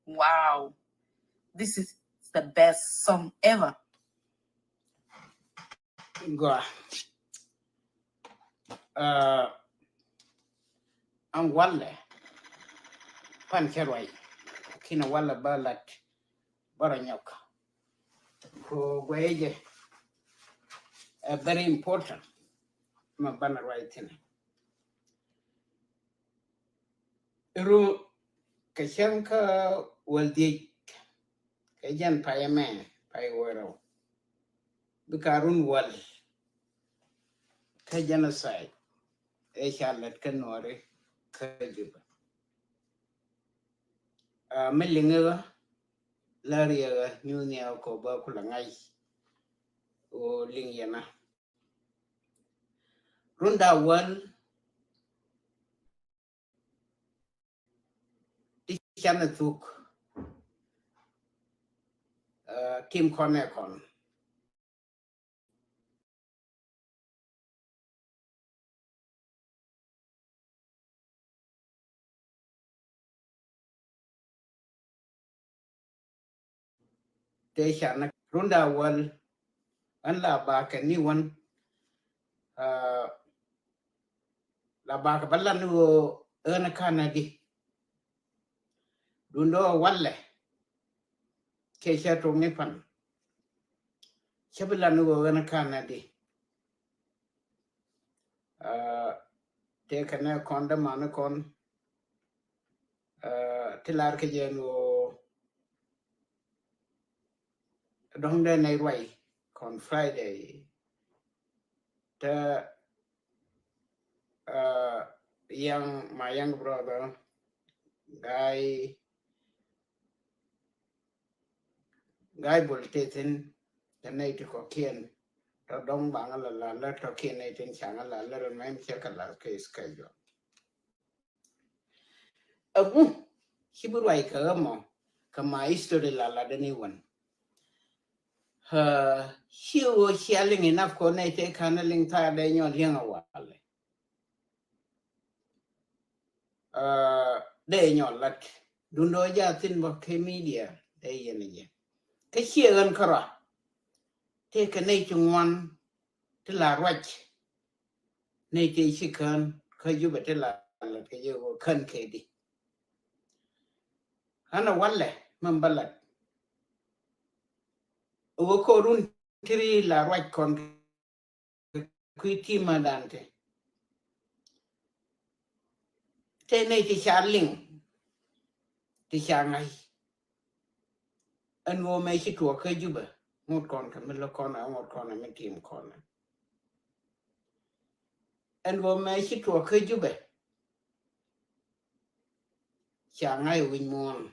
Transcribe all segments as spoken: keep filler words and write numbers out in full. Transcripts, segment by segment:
Wow. This is the best song ever. Gɔaa. Uh, an walɛ pan cɛ ruac, kin walɛ ba lat bara nyɔk. Ko guɛyɛ jɛ a very important ma ban ruac thin. Ru kɛ cɛn kä wäl dhiec kɛ jɛn payɛ mɛ pay wärɛw. Bika run wäl kä genocide ɛ ca lät kä Nuɔri kä Juba. A mi liŋi ɣä la riɛ ɣä nyuuth ni ɣä kɔ bä kulɛ ŋa̱c. O liŋ yɛn a run da wäl ti canɛ thuk. Uh, tim kɔn ɛ kɔn te canɛ run da wäl. An la ba kɛ ni wan, uh, la ba kɛ ba lan ni wä ɣän kanɛ di. Dundɔ walɛ kɛ cɛ tok ni pan cɛ bi lan ni wä ɣän kanɛ di. Uh, te kɛnɛ kɔn däman ni kɔn, uh, ti lar kɛ jɛ ni wä dɔŋ dɛ nɛ ruac kɔn Friday. Te, uh, young, my young brother, guy, guy bol te thin te nɛ ti kɔ kiɛn. Tɔ dɔŋ baŋ la la la tɔ kiɛn nɛ tin caŋ la la rɛ mɛn cɛ kɛ la kɛ schedule. Agu ci bi ruac kɛ ɣä mɔ kɛ ma history la la deni wan. Ci ɣöö cia liŋ inap kɔ nɛy tëë ka̱n liŋ thaar dee nyɔl liɛŋ a walɛ. Dee nyɔl lat dundɔ jaa thin bä kɛ media dee yɛn a jɛ. Kä ciɛ ɣän kärɔa tëë kɛ nɛy ci ŋuan ti la ruac. Nɛy tëë ci kään kä Jubɛ ti la lat kɛ jɛ ɣöö kään kɛ di. Ɣän a walɛ mɛn bä lat ɣöö kɔn run ti ri la ruac kɔn kui̱ ti̱i̱ ma dan te. Te nɛy ti ca liŋ ti ca ŋa̱c. Ɛn ɣöö mɛ ci tuɔɔk kä Jubɛ ŋot kɔn kɛ mi lä kɔn ɛ ŋot kɔn ɛ mi tim kɔn ɛ. Ɛn ɣöö mɛ ci tuɔɔk kä Jubɛ ca ŋa̱c wi̱c muɔ̱ɔ̱n.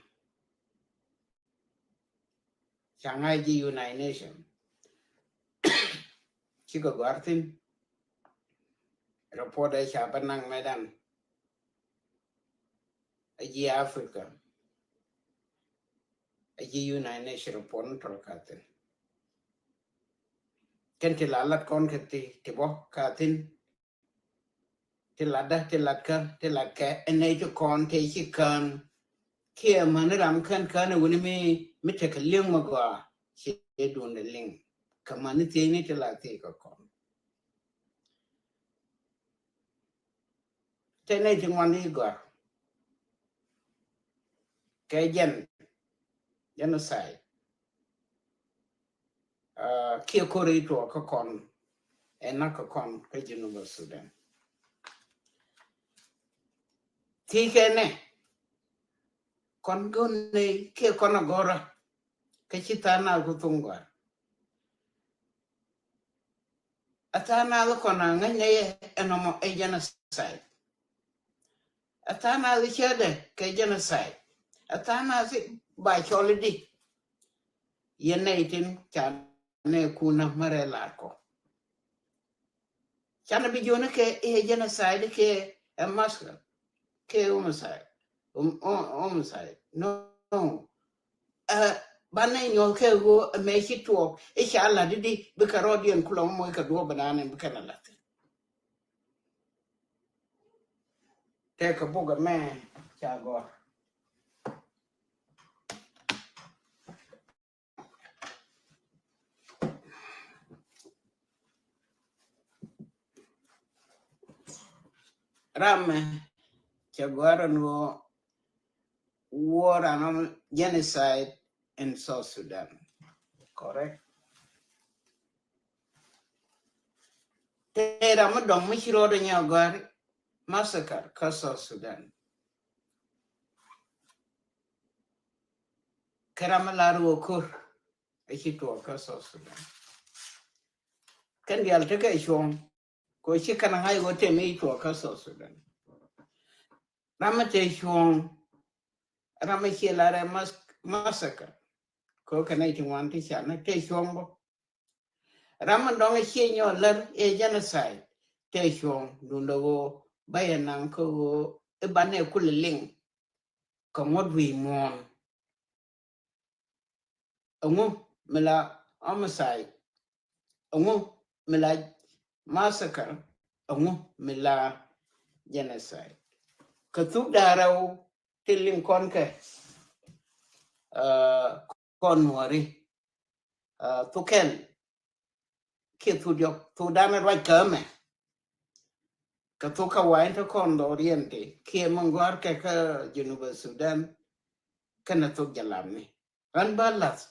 Ca ŋa̱c ji̱ United Nation cikɛ gɔ̱a̱r thi̱n. Report ɛ ca bä naŋ mɛ dan a ji̱ Africa a ji̱ United Nation report ni tɔl ka thi̱n. Kɛn ti la lat kɔn kɛ ti ti bɔ ka thi̱n. Ti latdä ti latkɛ ti latkɛ ɛn nɛy ti kɔn tëë ci kään. Kiɛ mäni ram kän kään ɛ wuni mi mi tekɛ li̱eŋ mi gɔaa ci duundɛ liŋ. Kɛ mäni thiecni ti la thiec kɛ kɔn. Te nɛy ti ŋuan i̱ gɔaa kɛ jɛn genocide. Kiɛ kori tuɔɔk kä kɔn ɛ nak kä kɔn kä Jinubä Sudan. Thiec kɛ nɛ kɔn go̱n nɛ kiɛ kɔn a gɔrä kä ci tha̱a̱ŋ na ku thuŋ gɔaa. A tha̱a̱ŋ na kɔn a ŋäc nɛ yɛ ɛn ɔmɔ ɛ genocide. A tha̱a̱ŋ na cädɛ kɛ genocide. A tha̱a̱ŋ na ba cɔl di. Yɛn nɛy tin ca nɛ kunä märɛ lar kɔ. Canɛ bi jiɔni kɛ i̱ genocide kɛ ɛ massacre kɛ homicide. Homicide no. Banɛ nyɔk kɛ ɣöö ɛmɛ ci tuɔɔk i̱ ca la̱t i̱di bikɛ rɔɔdiɛn kulɔŋ moc kɛ duɔ̱ɔ̱p bɛ da̱a̱n ɛn bikɛ nɛ la̱t. Tɛkɛ buk ɛmɛ ca gɔ̱r. ram mɛ cɛ gɔ̱a̱r ɛn ɣöö war an genocide in South Sudan. Correct. Tëë ram mi dɔ̱ŋ mi ci rɔɔdɛ nyɛ gɔ̱a̱r massacre kä South Sudan. Kɛ ram mi lar wä ko̱r a ci tuɔɔk kä South Sudan. Kɛn diaal tekɛ cuɔ̱ŋ. Ko ci kɛn ŋa̱c wä tëë mi tuɔɔk kä South Sudan. Ram mi tëë cuɔ̱ŋ, ram mi ciɛ lar ɛ mas-, massacre. Ko kɛn ɛ ti ŋuan ti ca ni tëë cuɔ̱ŋ bä. Ram mi dɔ̱ŋ ciɛ nyɔk lär ɛ genocide tëë cuɔ̱ŋ, duundɛ ɣöö ba yɛ naŋ kä ɣöö i̱ banɛ kulɛ liŋ kɛ ŋuɔ̱t wi̱i̱ muɔ̱ɔ̱n. Ɛŋu mi la homicide? Ɛŋu mi la massacre? Ɛŋu mi la genocide? Kɛ thuk da̱ŋ rɛw ti liŋ kɔn kɛ, ah, kɔn Nuɔri, ah, thuk kɛl kiɛ thuk diɔk, thuk da̱ŋ ruac kä mɛ. Kɛ thuk kä wa̱i̱ te kɔn dhɔriɛn ti kiɛ mi gɔ̱a̱r kɛ kä Junub Sudan kɛnɛ thuk Jalamni. Ɣän bä lath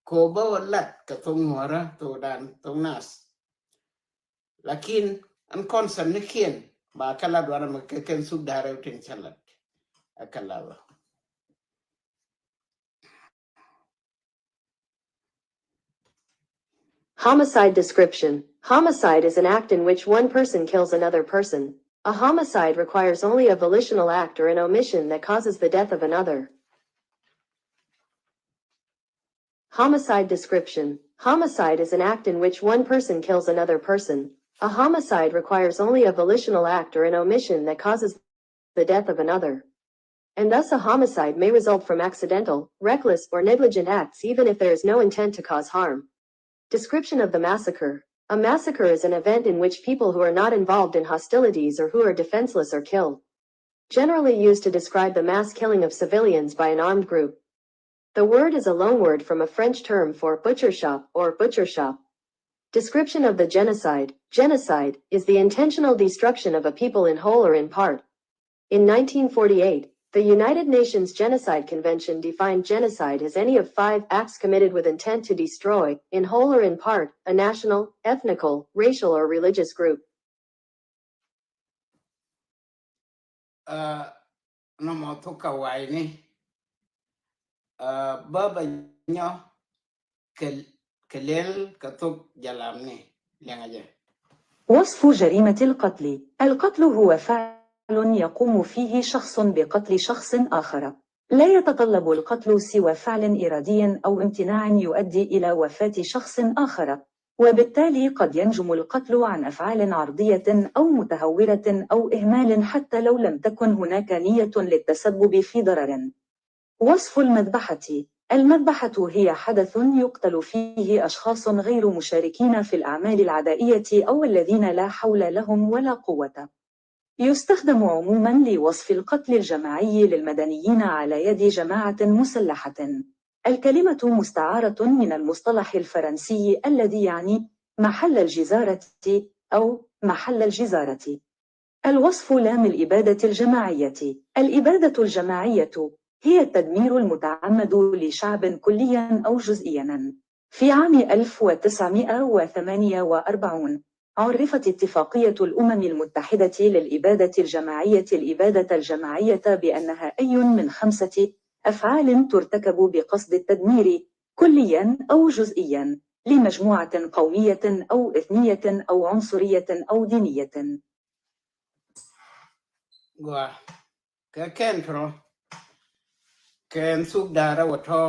ko bä wä lat kɛ thok Nuɔrä, thok dan, thok Nath. Lakin ɛn kɔn sɛm ni kiɛn ba kɛ lat wanɛ mɛ kɛ kɛn thuk da̱ŋ rɛw tin cä lat. Ɛ kɛ lat bä. Homicide description. Homicide is an act in which one person kills another person. A homicide requires only a volitional act or an omission that causes the death of another. Homicide description. Homicide is an act in which one person kills another person. A homicide requires only a volitional act or an omission that causes the death of another. And thus a homicide may result from accidental, reckless, or negligent acts even if there is no intent to cause harm. Description of the massacre. A massacre is an event in which people who are not involved in hostilities or who are defenseless are killed. Generally used to describe the mass killing of civilians by an armed group. The word is a loanword from a French term for butcher shop or butcher shop. Description of the genocide. Genocide is the intentional destruction of a people in whole or in part. In nineteen forty-eight, the United Nations Genocide Convention defined genocide as any of five acts committed with intent to destroy, in whole or in part, a national, ethnical, racial, or religious group. Ah, nɔmɔ thok Kawaini. Ah, bä bä nyɔ kɛ, kɛ lɛl kɛ thok Jalamni. Liɛŋɛ jɛ. وصف جريمة القتل. القتل هو فعل يقوم فيه شخص بقتل شخص آخر. لا يتطلب القتل سوى فعل إرادي أو امتناع يؤدي إلى وفاة شخص آخر. وبالتالي قد ينجم القتل عن أفعال عرضية أو متهورة أو إهمال حتى لو لم تكن هناك نية للتسبب في ضرر. وصف المذبحة. المذبحة هي حدث يقتل فيه أشخاص غير مشاركين في الأعمال العدائية أو الذين لا حول لهم ولا قوة. يستخدم عموما لوصف القتل الجماعي للمدنيين على يد جماعة مسلحة. الكلمة مستعارة من المصطلح الفرنسي الذي يعني محل الجزارة أو محل الجزارة. الوصف لام الإبادة الجماعية. الإبادة الجماعية هي التدمير المتعمد لشعب كليا أو جزئيا. في عام ألف وتسعمائة وثمانية وأربعين، عرفت اتفاقية الأمم المتحدة للإبادة الجماعية الإبادة الجماعية بأنها أي من خمسة أفعال ترتكب بقصد التدمير كليا أو جزئيا لمجموعة قومية أو إثنية أو عنصرية أو دينية. Gua. Kɛ kɛn tɔrɔ. Kɛn thuk da̱ŋ rɛw wä tɔ.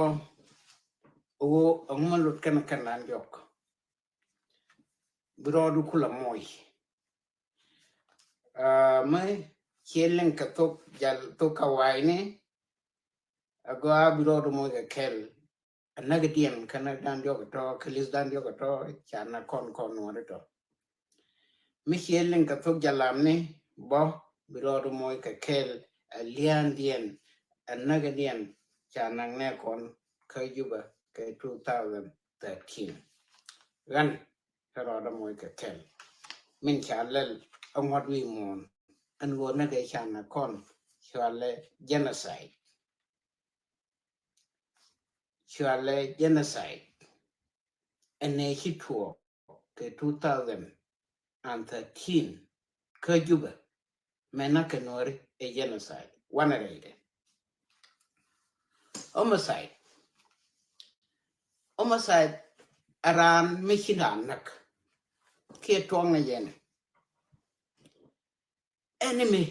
Ɣöö ɛŋu mi lot kɛn kɛn lan jɔk. Bi rɔɔdu kulɛ moc. Ah, mi ciɛ liŋ kɛ thok Jal, thok Kawaini. Agɔaa bi rɔɔdu moc kɛ kɛl. Ɛ näk diɛn kä näk dan diɔk tɔ, kä li̱th dan diɔk tɔ, ca näk kɔn kɔn Nuɔri tɔ. Mi ciɛ liŋ kɛ thok Jalamni bä bi rɔɔdu moc kɛ kɛl, ɛ lia̱a̱n diɛn, ɛ näk diɛn, ca näk nɛ kɔn kä Juba kɛ two thousand thirteen. Ɣän kɛ rɔɔdu moc kɛ kɛl. Min ca lɛl ɛ ŋuɔ̱t wi̱i̱ muɔ̱ɔ̱n. ɛn ɣöö näk ɛ can ɛ kɔn, cualɛ genocide. Cualɛ genocide. Ɛn ɛ ci tuɔɔk kɛ two thousand and thirteen kä Jubɛ, mɛ näk kɛ Nuɔri ɛ genocide. Wanɛ rɛydɛ. Homicide. Homicide ɛ raan mi ci raan näk kiɛ tuɔŋ ni yɛn. Enemy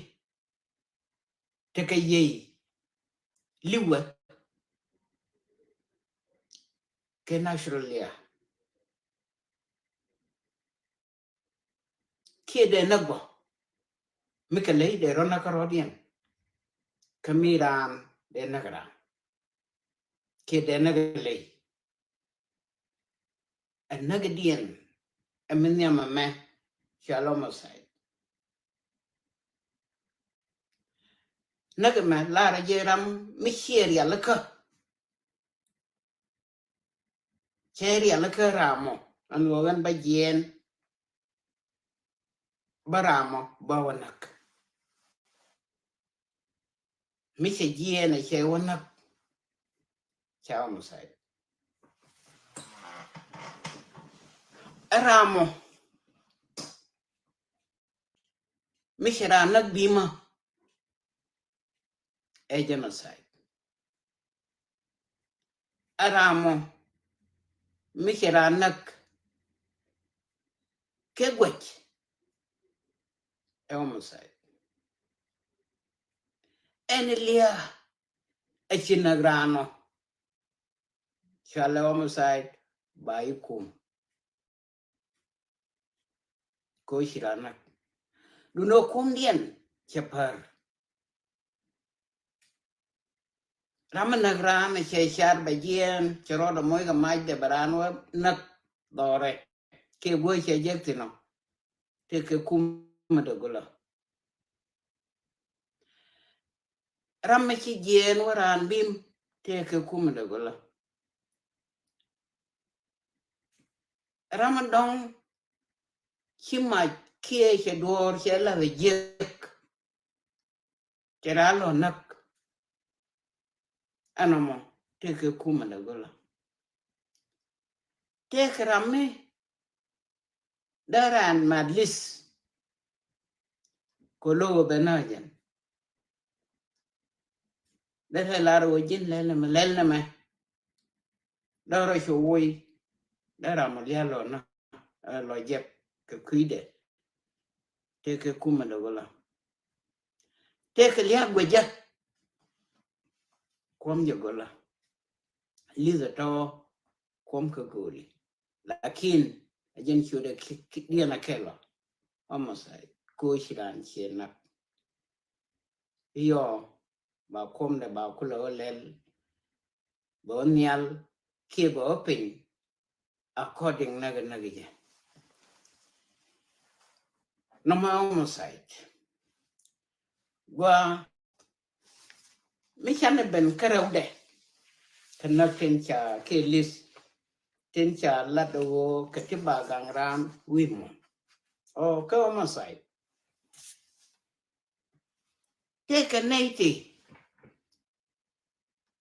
tekɛ yey liwɛ kɛ natural liar. Kiɛ dee näk bä mi kɛ ley dee rɔ näk kärɔɔdiɛn. Kä mi raan dee näk raan kiɛ dee näk ley. Ɛ näk diɛn ɛ mi nhiam ɛmɛ cɔal homicide. Näk ɛmɛ lar ɛ jɛ ram mi ciɛ rialikä. Cɛ rialikä ram mɔ ɛn ɣöö ɣän bä jiɛɛn bä ram mɔ bä wä näk. Mi cɛ jiɛɛn ɛ cɛ wä näk ca homicide. Ɛ ram mɔ mi cɛ raan näk bimä ɛ genocide. Ɛ ram mɔ mi cɛ raan näk kɛ guec ɛ homicide. Ɛn liaa ɛ ci näk raan ɔ cɔalɛ homicide ba i̱ kum. Kɛ ɣöö ci raan näk. Duundɛ kumdiɛn cɛ pär. Ram mi näk raan cɛ car bɛ jiɛɛn cɛ rɔɔdɛ moc kɛ macdɛ bɛ raan wä näk dhɔrɛ. Kiɛ guäc cɛ jek thin ɔ tëëkɛ kumɛ dee gulä. Ram mi ci jiɛɛn wä raan bim tëëkɛ kumɛ dee gulä. Ram mi dɔ̱ŋ ci mac kiɛ cɛ duɔ̱ɔ̱r cɛ la̱th ɛ jiäk. Cɛ raan lɔ näk. Ɛn ɔmɔ tëëkɛ kumɛ dee gulä. Tëëkɛ ram mi dee raan mat lis. Kɛ lo̱k ɛ ben nä jɛn. Dee rɛ lar wä ji̱n lɛl nɛ mɛ lɛl nɛ mɛ. Dee rɔ cu woc. Dee ram mɔ lia̱a̱ lɔ nä lɔ jɛk kɛ kui̱dɛ. Tëëkɛ kumɛ dee gulä. Tëëkɛ lia̱a̱ guecä. Kuɔm jɛ gulä. Lith ɛ tɔ̱ kuɔm kɛ go̱o̱li. Lakin a jɛn ciötdɛ diɛn a kɛl ɔ. Homicide koci raan ciɛ näk. Iyɔ ba kuɔmdɛ ba kulɛ wä lɛl. Bɛ wä nhial kiɛ bɛ wä piny. According näk näk jɛ. Nɔmɔ homicide. Gua mi canɛ ben kärɛwdɛ. Kɛ näk tin ca kɛ lith tin ca lat ɣöö kɛ ti ba gaŋ raan wi̱i̱ mɔ. Ɔ kɛ homicide. Tëëkɛ nɛy ti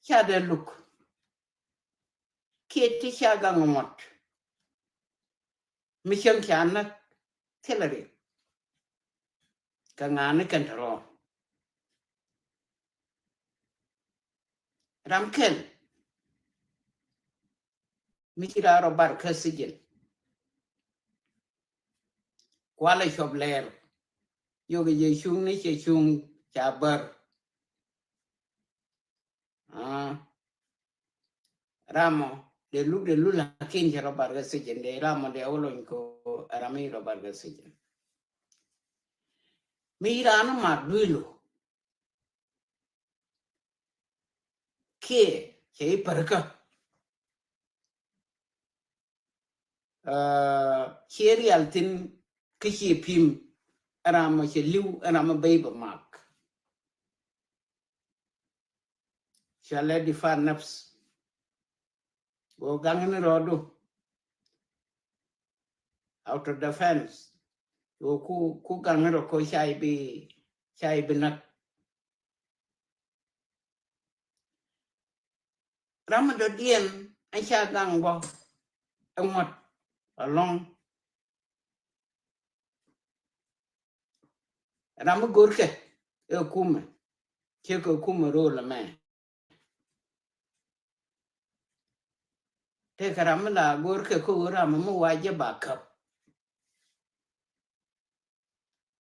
ca dee luk kiɛ ti ca gaŋ ŋuɔ̱t. Mi cäŋ ca näk thilɛ rik. Kɛ ŋa̱a̱ni kɛn te rɔ̱ɔ̱ŋ. Ram kɛl mi ci raan rɔ bar kä sijin. Kualɛ cuɔp lɛɛr. Yok jɛ cuŋni cɛ cuŋ ca bär. Ram mɔ dee luk dee luk lakin cɛ rɔ bar kä sijin dee ram mɔ dee wä lony ko ram mi rɔ bar kä sijin. Mi raan mat duilu. Kiɛ cɛ i̱ pärkä. Ciɛ rial thin kä ciɛ pi̱m. Ram mɔ cɛ li̱w ram mɔ bey bɛ mak. Cɛ lɛ difa nafs. Wä gaŋ ni rɔɔdu. Auto defense. Wä ku ku gaŋ ni rɔ ko cay bi ca i̱ bi näk. Ram mi dɔ̱diɛn ɛ ca gaŋ bä ɛ ŋuɔ̱t alɔ̱ŋ. Ram mi go̱rkɛ ɛ kumɛ, ciɛ kɛ kumɛ rol ɛmɛ. Tëëkɛ ram mi la go̱rkɛ kä ɣöö ram mi wa jɛ ba käp.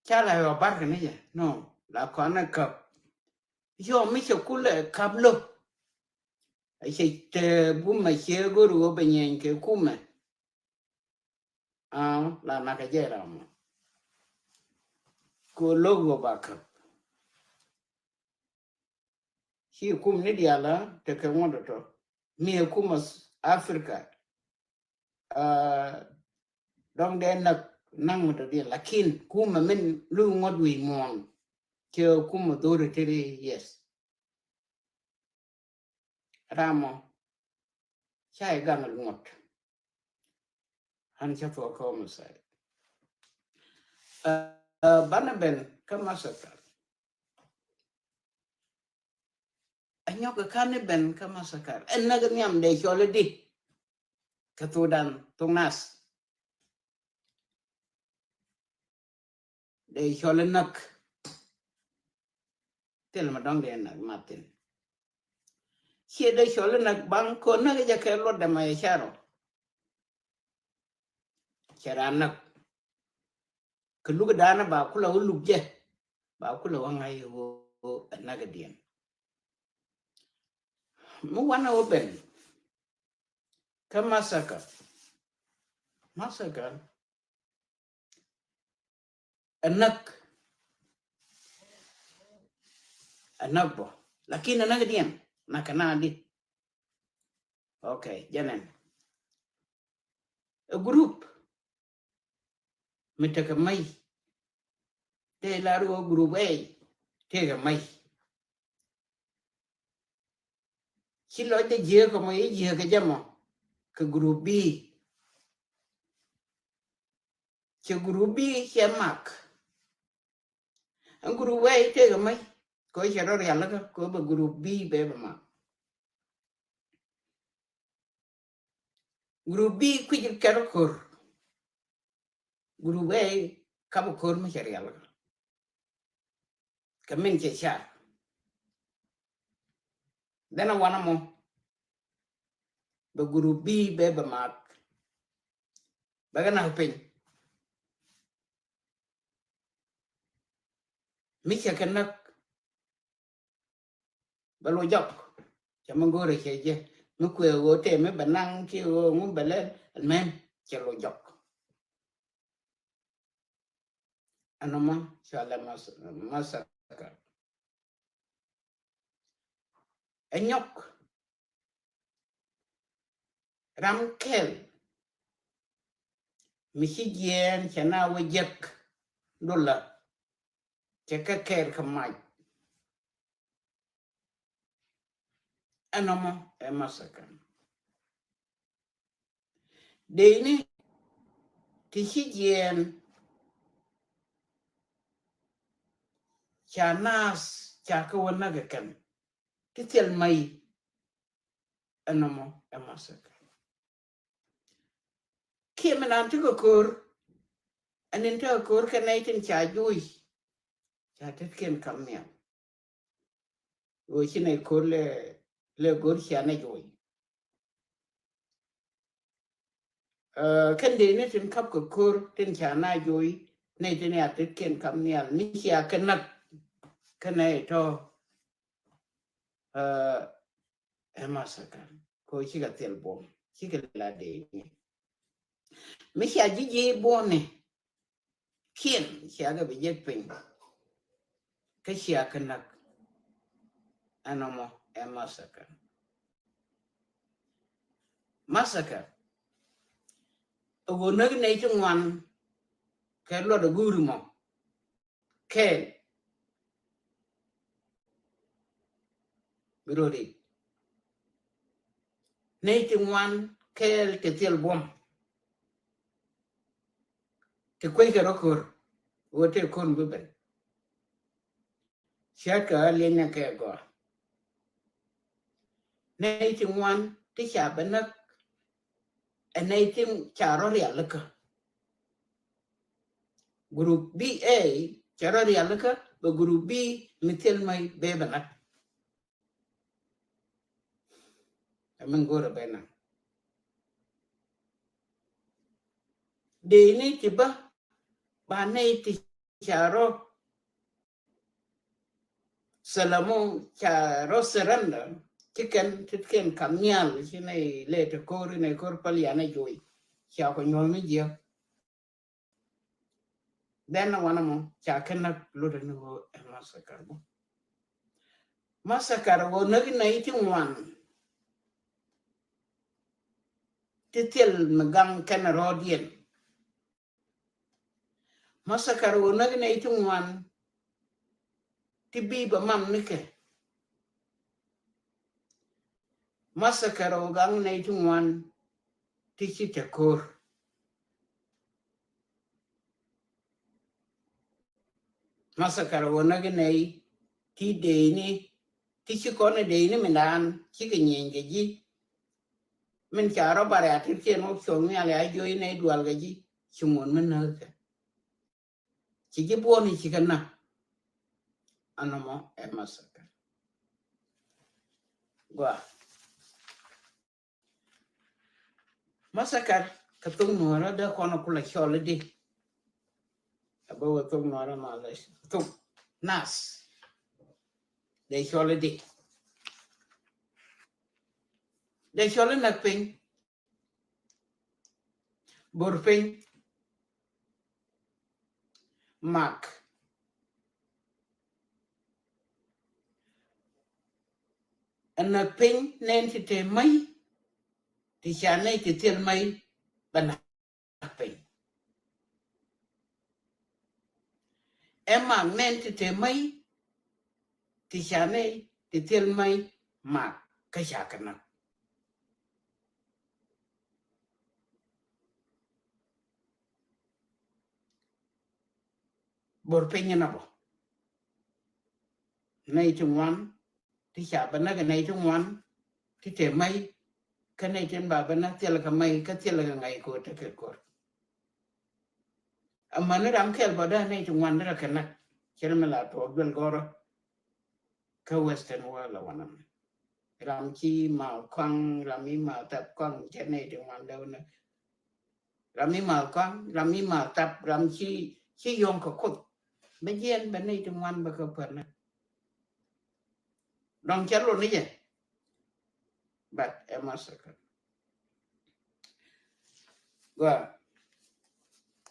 Ca la yɔ barkɛ ni jɛ nɔ la kɔn ɛ käp. Yɔ mi cɛ kulɛ käp lo̱k. A cɛ te bumɛ ciɛ go̱r ɣöö bɛ nyɛny kɛ kumɛ. A la nakɛ jɛ ram mɔ. Kɛ lo̱k ɣöö ba käp. Ci kum ni diaal a tekɛ ŋuɔ̱t tɔ̱ mi ɛ kumɛ Africa. Dɔ̱ŋ dee näk naŋ mi tɔ̱ diaal lakin kumɛ min lu ŋuɔ̱t wi̱i̱ muɔ̱ɔ̱n. Cɛ kumɛ dhori tiri yes. Ram mɔ ca i̱ gaŋ ŋuɔ̱t. An cä thuɔ̱k kä homicide. Banɛ ben kä massacre. Ɛ nyɔk ɛ kan ni ben kä massacre. Ɛn näk nhiam dee cɔl i̱di. Kä thok dan thok nath. Dee cɔl inäk. Thil ma dɔ̱ŋ dee näk mathin. Ciɛ dee cɔl inäk baŋ kɛ näk jɛ kɛ luɔt dɛ ma yɛ carɔ. Cɛ raa näk. Kɛ luk daanä ba kulɛ wä luk jɛ. Ba kulɛ wä ŋa̱c wä ɛ näk diɛn. Mi wanɛ wä ben. Kä massacre. Massacre. Ɛ näk. Ɛ näk bɔ. Lakin ɛ näk diɛn. Näk kɛ na di. Ok, jɛnɛn. Ɛ group. Mi tekɛ mäc. Tëë lar wä group A. Tekɛ mäc. Ci lɔcdɛ jiääk kɛ mɔ, i̱ jiääk kɛ jɛ mɔ kɛ group B. Cɛ group B cɛ mak. Ɛn group A i̱ tëëkɛ mäc kɛ cɛ rɔ rialikä kɛ bɛ group B bɛ bɛ mak. Group B kui̱c kɛ rɔ ko̱r. Group A kapɛ ko̱r mi cɛ rialikä. Kɛ min cɛ car. Dhenɛ wanɛ mɔ. Bɛ group B bɛ bɛ mak. Bɛ kɛ nak piny. Mi cɛ kɛ näk. Bɛ lo jɔk. Cɛ mi go̱o̱rɛ cɛ jɛ. Mi kuɛ ɣöö tëë mi bɛ naŋ ki ɣöö ŋu bɛ lɛl. Ɛlmɛm cɛ lo jɔk. Ɛnɔ mɔ cɔalɛ mas-, massacre. Ɛ nyɔk. Ram kɛl. Mi ci jiɛɛn cɛ na wä jek. Dola. Cɛ kɛ kɛɛr kɛ mac. Ɛnɔ mɔ ɛ massacre. Dee ni ti ci jiɛɛn ca naath ca kɛ wä näk ɛ kɛn ti thil mac. Ɛnɔ mɔ ɛ massacre. Kiɛ mi naan ti kɛ ko̱r. Ɛn in tekɛ ko̱r kɛ nɛy tin ca juuc. Ca tetkiɛn kam nhial. Ɣöö ci nɛy ko̱r lɛ, lɛ go̱r cia nɛy juuc. Kɛn dee ni tin kap kɛ ko̱r tin ca na juuc nɛy tin ya tetkiɛn kam nhial ni cia kɛ näk. Kɛ nɛy tɔ. Ɛ massacre. Ko cikɛ thil buɔm cikɛ la dee ni. Mi cia ji̱ ji̱ buɔni kiɛn cia kɛ bi jek piny. Kä cia kɛ näk. Ɛnɔ mɔ ɛ massacre. Massacre. Ɛ ɣöö näk nɛy ti ŋuan kɛ luɔt ɛ guuri mɔ. Kɛɛl. Bi rɔ rit. Nɛy ti ŋuan kɛɛl ti thil buɔm. Ti kueckɛ rɔ ko̱r. Ɣöö tëë ko̱r mi bi ben. Ce̱tkɛ ɣä liɛnyɛ kɛ gɔaa. Nɛy ti ŋuan ti ca bɛ näk ɛ nɛy ti ca rɔ rialikä. Group B A ca rɔ rialikä, bɛ group B mi thil mäc bɛ bɛ näk. Ɛ min go̱rɛ bɛ näk. Dee ni ti bä ba nɛy ti ca rɔ Solomon ca rɔ surrender, ci kɛn ti kɛn kam nhial, ci nɛy lɛ ti ko̱r, nɛy ko̱r päl yan ɛ joy. Ca kɔ nyuɔ̱l mi jiäk. Then wanɛ mɔ ca kɛ näk lotdɛ ni ɣöö ɛ massacre bä. Massacre ɣöö näk nɛy ti ŋuan ti thil mi gaŋ kɛn rɔɔdiɛn. Massacre ɣöö näk nɛy ti ŋuan ti bi bɛ mam nikɛ. Massacre ɣöö gaŋ nɛy ti ŋuan ti ci te ko̱r. Massacre ɣöö näk nɛy ti dee ni ti ci kɔn ɛ dee ni mi naan cikɛ nyieeny kɛ ji̱. Min ca rɔ bar ya tirkiɛn wä cuɔ̱ŋ nhial ya jiöc nɛy dual kɛ ji̱ ci ŋuɔ̱n mi näk kɛ. Ci ji̱ buɔ̱n i̱ cikɛ na. Ɛnɔ mɔ ɛ massacre. Gua. Massacre kɛ thok nuɔrä dee kɔn kulɛ cɔl i̱di. A bä wä thok nuɔrä ma lɛ thok nas. Dee cɔl i̱di. Dee cɔl i̱ näk piny. Bor piny. Mak. Ɛ näk piny nɛn ti te mäc, ti ca nɛy ti thil mäc bɛ näk piny. Ɛ mak nɛn ti te mäc, ti ca nɛy ti thil mäc mak kä ca kɛ näk. Bor piny inɔ bɔ. Nɛy ti ŋuan ti ca bä näk, nɛy ti ŋuan ti te mäc, kä nɛy tin ba bä näk thilɛ kɛ mäc kä thilɛ kɛ ŋa̱c ko̱r tekɛ ko̱r. Amäni ram kɛl bä dee nɛy ti ŋuan derɛ kɛ näk. Cɛ mi la tuɔɔk duel gɔrä. Kä Western world la wanɛ mɛ. Ram ci mal kɔaŋ, ram mi mal tap kɔaŋ, cɛ nɛy ti ŋuan dee wä näk. Ram mi mal kɔaŋ, ram mi mal tap, ram ci, ci yɔ̱ŋ kɛ Kuoth. Bɛ jiɛn bɛ nɛy ti ŋuan bɛ kɛ pär näk. Dɔ̱ŋ cɛ lon ni jɛ. But ɛ massacre. Gua.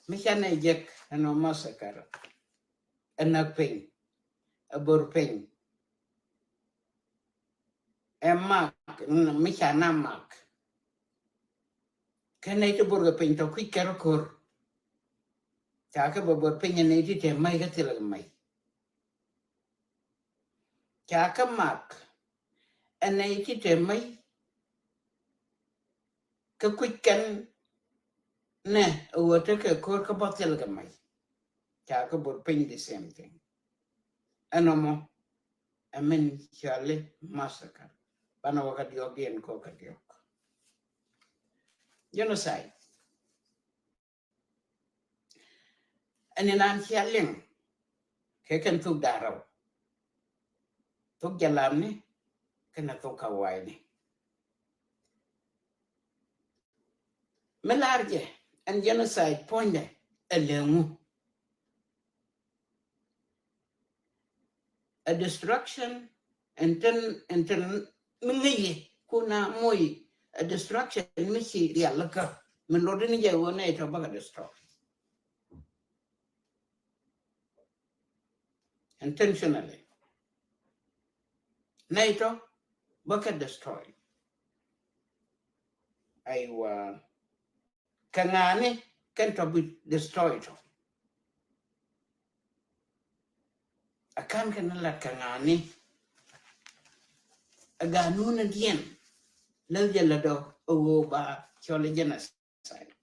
Mi ca nɛy jek ɛnɔ massacre. Ɛ näk piny. Ɛ bor piny. Ɛ mak, mi ca na mak. Kä nɛy ti bor kɛ piny tɔ kui̱c kɛ rɔ ko̱r. Ca kɛ bä bor piny ɛ nɛy ti te mäc kä thilɛ kɛ mäc. Ca kɛ mak ɛ nɛy ti te mäc. Kä kui̱c kɛn nɛ ɛ ɣöö tekɛ ko̱r kä bä thil kɛ mac. Ca kɛ bor piny the same thing. Ɛnɔ mɔ ɛ min cɔali massacre. Banɛ wä kä diɔ̱k diɛn kɔ kä diɔ̱k. Genocide. Ɛn inan cia liŋ kɛ kɛn thuk da̱ŋ rɛw. Thuk jalamni kɛnɛ thuk kawayni. Mi lar jɛ ɛn genocide puɔ̱nydɛ ɛ lɛŋu. A destruction ɛn tɛn, ɛn tɛn mi ŋäci kuna moc, a destruction mi ci rialikä mi lotdä ni jɛ ɣöö nɛy tɔ bäkɛ destroy. Intentionally. Nɛy tɔ bäkɛ destroy. Aywa. Kɛ ŋa̱ni kɛn tɔ bi destroy tɔ. A kan kɛn lat kɛ ŋa̱ni. A ganun a diɛn lɛ jɛ lɛ dɔ a ɣöö ba cɔl a genocide.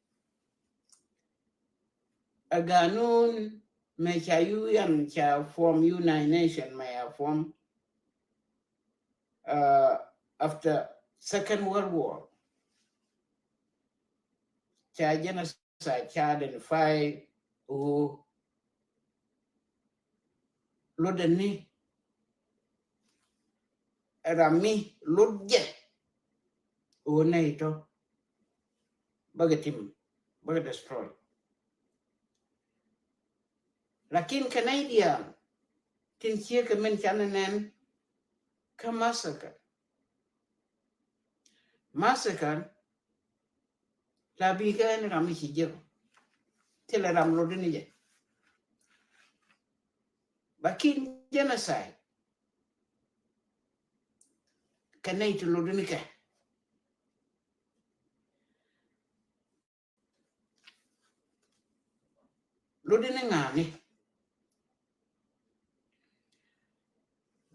A ganun mɛ ca U N ca form, United Nation mɛ a form, uh, after Second World War. Ca genocide ca identify ɣöö lotdɛ ni ram mi lot jɛ ɣöö nɛy tɔ bäkɛ tim, bäkɛ destroy. Lakin kɛ nɛy diaal tin ciek kɛ min canɛ nɛn kä massacre. Massacre la bi kɛ ɛn ram mi ci jek. Thilɛ ram lotdɛ ni jɛ. Lakin genocide kɛ nɛy ti lotdɛ ni kɛ. Lotdɛ ni ŋa̱a̱ni.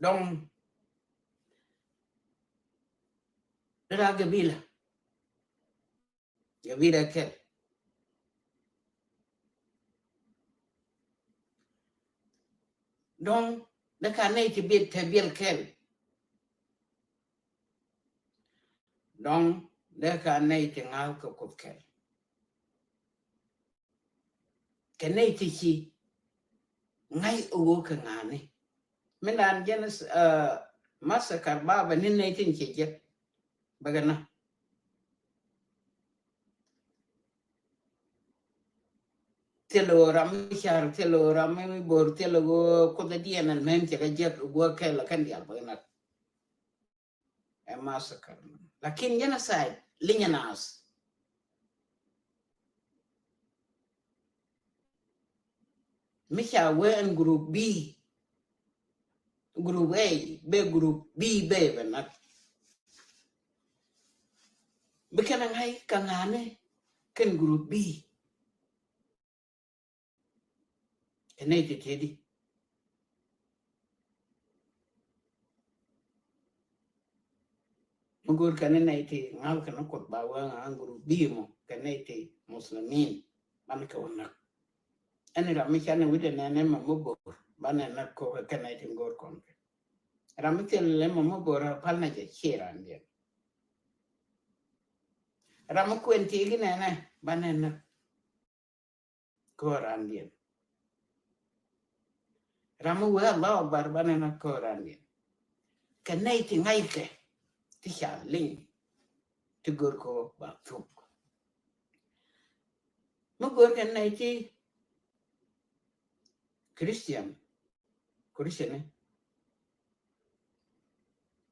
Dɔ̱ŋ dee la gabila. Gabila kɛl. Dɔ̱ŋ dee ka nɛy ti biɛl, te biɛl kɛl. Dɔ̱ŋ dee ka nɛy ti ŋa̱l kɛ Kuoth kɛl. Kɛ nɛy ti ci ŋa̱c ɣöö kɛ ŋa̱a̱ni. Min daan jɛn, uh, massacre ba bɛ ni nɛy tin ci jek. Bɛ kɛ na. Thilɛ ɣöö ram mi car, thilɛ ɣöö ram mi bor, thilɛ ɣöö Kuoth diɛn ɛn mɛn cɛ kɛ jek guɔ kɛl kɛn diaal bɛ kɛ na. Ɛ massacre. Lakin genocide linyɛ naath. Mi ca wee ɛn group B, group A bɛ group B bɛ bɛ nat. Bi kɛn a ŋa̱c kɛ ŋa̱a̱ni kɛn group B. Kɛ nɛy ti tëëdi. Mi go̱o̱r kɛn nɛy ti ŋa̱l kɛn Kuoth ba wee ŋa̱a̱n group B mɔ kɛ nɛy ti Muslimin. Banɛ kɛ wä näk. Ɛn ram mi canɛ wi̱cdɛ nɛn ɛmɛ mi bo̱o̱r banɛ näk kɛ kɛ nɛy ti go̱o̱r kɔn kɛ. Ram mi thil ɛmɛ mi bo̱o̱r a pal na jɛ ci randiɛn. Ram mi kuɛn ti gi nɛnɛ banɛ näk. Kɛ ɣöö randiɛn. Ram mi wee Allahu Akbar banɛ näk kɛ ɣöö randiɛn. Kɛ nɛy ti ŋa̱ckɛ ti ca liŋ ti gör kɛ ɣöö ba thuk. Mi gör kɛ nɛy ti Christian, Christian ni.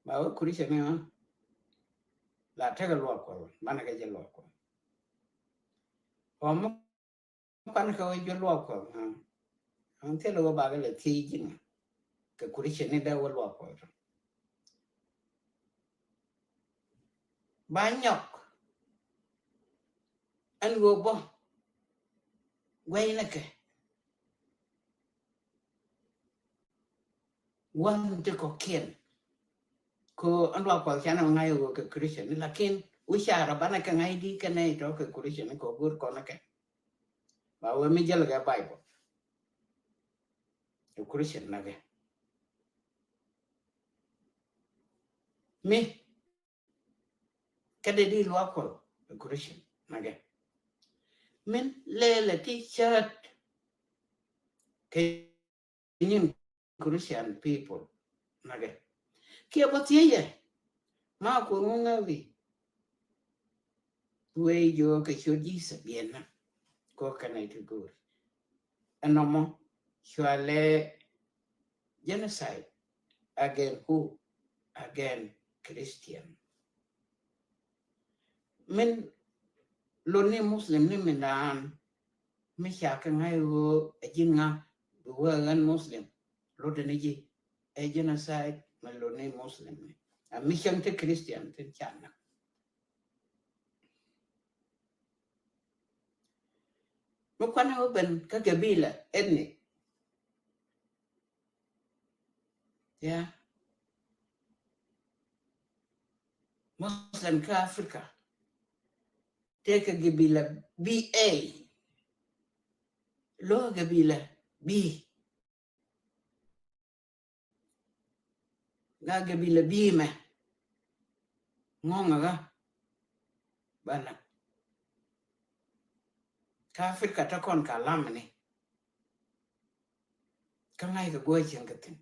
Ba wee Christian ni, ha? La tekɛ luaak Kuɔth, banɛ kɛ jɛ luaak Kuɔth. Ɔ mi Pan kɛ wä jɛ luɔk Kuɔth, ha. An thilɛ wä bakɛ lɛ thiec ji̱n kɛ Christian ni dee wä luɔk Kuɔth. Ba nyɔk ɛn ɣöö bä guɛy ni kɛ wan ti kɔ̱kiɛn. Ko ɛn luɔk Kuɔth canɛ ŋa̱c ɣöö kɛ Christian, lakin wi̱c ca rɔ banɛ kɛ ŋa̱c di kɛnɛ itɔ kɛ Christian kɛ go̱r kɔn kɛ. Ba wee mi jäl kɛ Bible. Ɛ Christian nakɛ. Mi kɛ dee di luaak Kuɔth ɛ Christian nakɛ. Min lɛlɛ ti cät kɛ nyin Christian people nakɛ. Kiɛ bä thiecɛ ma Kuoth ŋu ŋäwi. Wee jiök kɛ ciöt Jesus biɛn na kɔ kɛnɛ ti go̱o̱r. Ɛnɔmɔ cua lɛ genocide against who? Against Christian. Min lotni Muslim ni min daan mi ca kɛ ŋa̱c ɣöö ɛ ji̱n ŋa bi wee ɣän Muslim lotdɛ ni ji̱ ɛ genocide mi lotni Muslim ni. A mi cäŋ ti Christian tin ca näk. Mi kuanɛ wä ben kä gabila ethnic. Ya. Muslim kä Africa. Tëëkɛ gabila B A. Lo̱ gabila bi. Ŋa gabila bi mɛ ŋɔŋ ɛ ɣä. Banɛ kä Africa te kɔn ka lam ni. Kä ŋa̱c kɛ guɔ cieŋ kɛ thi̱n.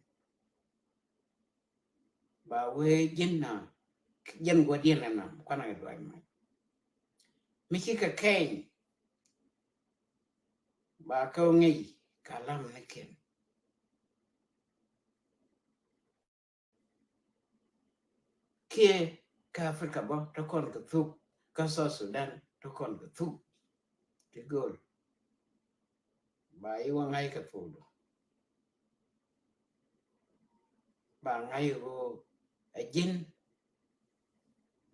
Ba wee ji̱n na ji̱n guɔ diɛn na nam kuanɛ kɛ duac mɔ. Mi ci kɛ kɛny ba kɛ ŋi̱i̱c ka lam ni kiɛn. Kiɛ kä Africa bä te kɔn kɛ thuk, kä South Sudan te kɔn kɛ thuk. Ti gööl ba i̱ wä ŋa̱c kɛ thukdu. Ba ŋa̱c i̱ ɣöö ɛ ji̱n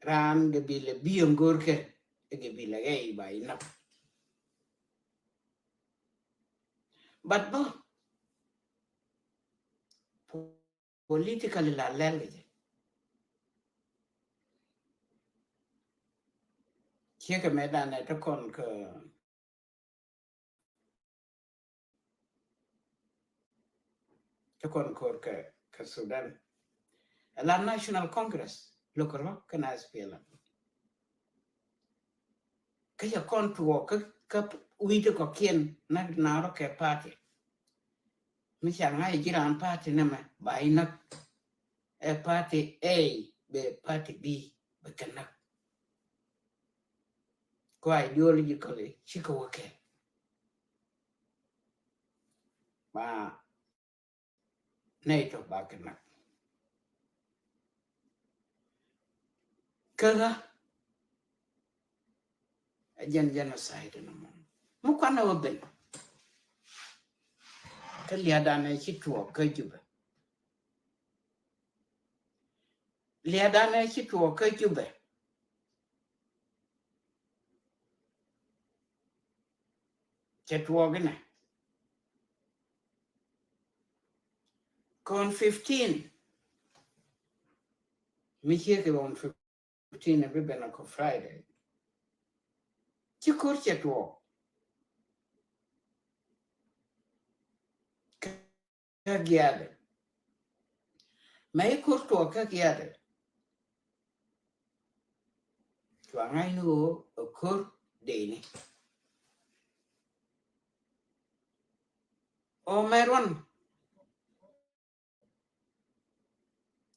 raan gabila bi ɛ ŋo̱o̱rkɛ ɛ gabila ɣɛy ba i̱ näk. But bä politically la lɛl kɛ jɛ. Ciekɛ mɛ danɛ te kɔn kä te kɔn kor kä kä Sudan. Ala National Congress lokä rɔ kä na S P L M. Kä cɛ kɔn tuɔɔk kä kä wi̱i̱ ti kɔkiɛn na na rɔ kɛ party. Mi ca ŋa̱c ji̱ raan party nɛmɛ ba i̱ näk. Ɛ party A bɛ party B bɛ kɛ näk. Kua ideologically cikɛ wä kɛ. Ba nɛy tɔ ba kɛ näk. Kä ɣä ɛ jɛn genocide ni mɔ. Mi kuanɛ wä ben kä liadan ɛ ci tuɔɔk kä Jubɛ. Liadan ɛ ci tuɔɔk kä Jubɛ. Cɛ tuɔɔk inɛ. Kɔn fifteen. Mi ciek kɛ on fifteen a bi ben a kɔ Friday. Ci kor cɛ tuɔɔk kä giaadɛ. Mɛ i̱ kor tuɔɔk kä giaadɛ. Cua ŋa̱cni ɣöö ɛ kor dee ni. Ɔ mɛ ruɔn.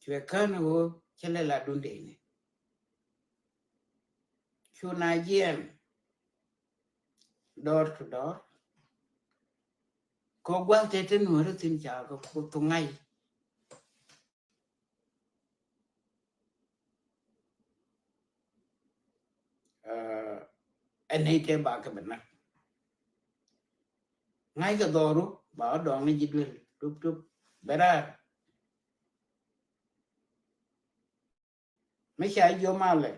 Cuɛ kän ɣöö cä lɛ la dundeni. Cu na jiɛn door to door. Kɔ gua̱th tɛ te nuɔ̱ri thi̱n ca kɛ ku thuŋa̱c. Ɛn nɛy tɛ ba kɛ bɛ nak. Ŋa̱ckɛ dhɔru ba wä dɔɔŋ ni ji̱ duel tup tup bɛ raar. Mi ca jiɔ malɛ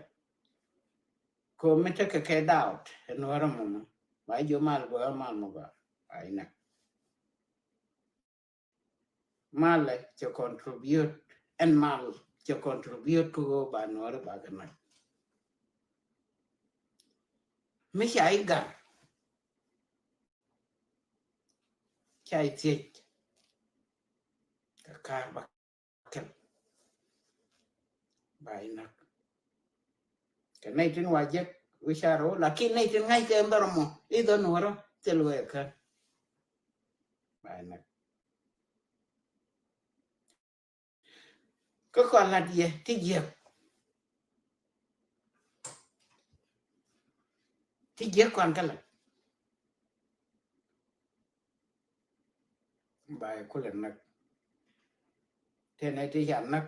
kɛ mi tekɛ kɛ doubt ɛn wärä mɔmɔ ba jiɔ mal bɛ wä mal mɔ ba a inak. Malɛ cɛ contribute ɛn mal cɛ contribute kɛ ɣöö ba nuɔri ba kɛ nak. Mi ca i̱ gar ca i̱ thiec kɛ ka̱a̱r ba kɛl ba inak. Kɛ nɛy tin wa jek wi̱c ca rɔ lakin nɛy tin ŋa̱ckɛ ɛn bärɔ mɔ i̱ dhɔ nuɔrɔ thil wee kän. Ba inak. Kä kɔn lat yɛ ti jiɛk. Ti jiɛk kɔn kä lat. Ba ikulɛ nak. Tɛnɛ ti ca nak.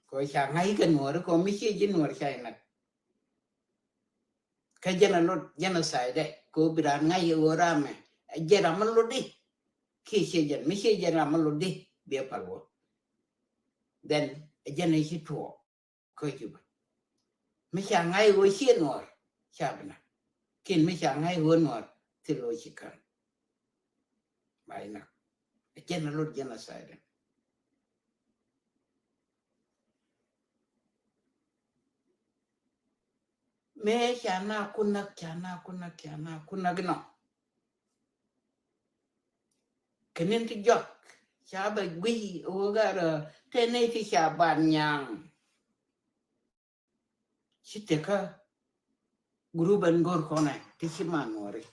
Kɔ ca ŋa̱c kɛ nuɔri kɔ mi ciɛ ji̱ nuɔri ca inak. Kä jɛn a lot genocide kɛ ɣöö bi raan ŋa̱c ɣöö ramɛ ɛ jɛn ram mi lot di. Kiɛ ciɛ jɛn mi ciɛ jɛn ram mi lot di biɛ pal wä. Then ɛ jɛn ɛ ci tuɔɔk kä Juba. Mi ca ŋa̱c ɣöö ciɛ nuɔr ca bi nak. Kin mi ca ŋa̱c ɣöö nuɔr thil ɣöö ci kän. Ba inak. Ɛ jɛn a lot genocide. Mëë ca na kun näk ca na kun näk ca na kun näk inɔ. Kɛ ni̱n ti jɔak ca bɛ guiy ɣöö garɛ te nɛy ti ca ban nyaŋ. Ci tekä group ɛn go̱r kɔnɛ ti ci man Nuɔri.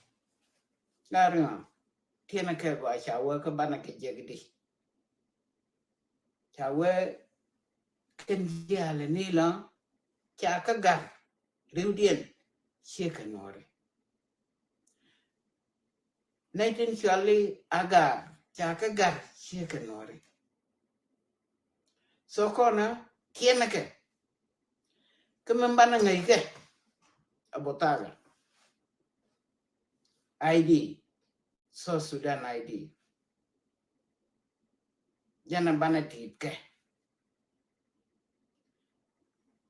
Lar ŋa tiɛnɛ kɛ gɔaa ca wee kä banɛ kɛ jek di. Ca wee kɛn diaal ni la ca kä gar riwdiɛn ciɛ kɛ Nuɔri. Nɛy tin cɔali Agar ca kä gar ciɛ kɛ Nuɔri. So kɔnɛ kiɛnɛ kɛ kä min banɛ ŋäc kɛ a buthaga I D, South Sudan I D. Jɛn a banɛ ti̱i̱t kɛ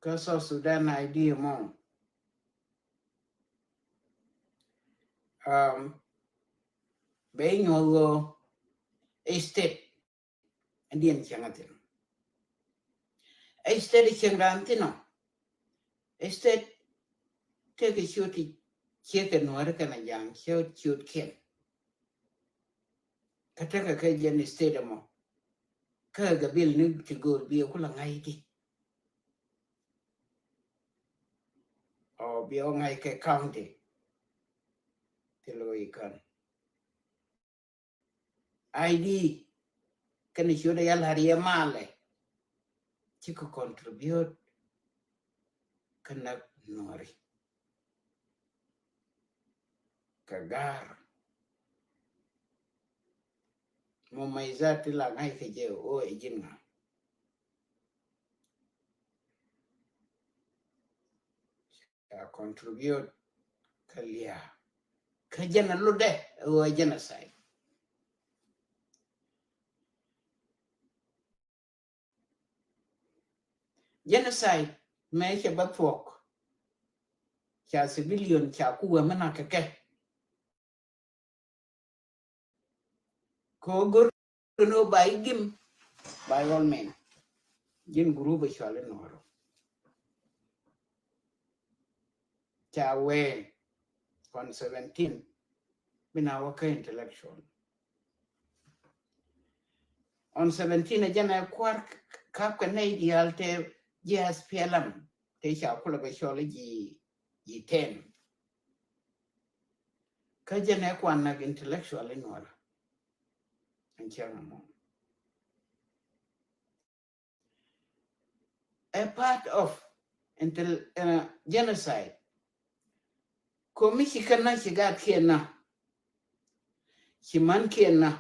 kä South Sudan I D mɔ. Um, bɛ inyuɔth ɣöö ɛ state ɛn diɛn cieŋ a thin. Ɛ state cieŋ raan thin ɔ. Ɛ state tekɛ ciöt ti ciek kɛ Nuɔri kɛnɛ Jaŋ ciöt ciöt kiɛn. Kä tekɛ kɛ jɛn state ɛmɔ. Kä gabil ni ti go̱o̱r bi ɛ kulɛ ŋa̱c di. Ɔ bi ɔ ŋa̱c kɛ county. Thil ɣöö i̱ kän I D kɛnɛ ciöt ɛ yal har yɛ malɛ. Cikɛ contribute kä näk Nuɔri kɛ ga̱r. Mumɛyizat ti la ŋa̱c kɛ jɛ ɣöö ɛ ji̱n ŋa. Ca contribute kä lia̱a̱ kä jɛn a lotdɛ ɛ ɣöö genocide. Genocide mëë cɛ bä thuɔ̱k. Ca civilian ca ku wä mi nak kɛ kɛ. Kɛ ɣöö go̱r kɛ ni ɣöö ba i̱ gim, by all men. Ji̱n group ɛ cɔal i̱ Nuɔr. Ca wee on seventeen bi na wä kä intellectual. On seventeen ɛ jɛn ɛ kua̱r kap kɛ nɛy diaal te ji̱ S P L M te ca kulɛ bɛ cɔl i̱ ji̱, ji̱ ten. Kä jɛn ɛ kuan nak intellectual i̱ Nuɔr. Ɛn cäŋ ɛmɔ. A part of intel-, uh, genocide. Komi ci kɛn na ci gat kiɛn na. Ci man kiɛn na.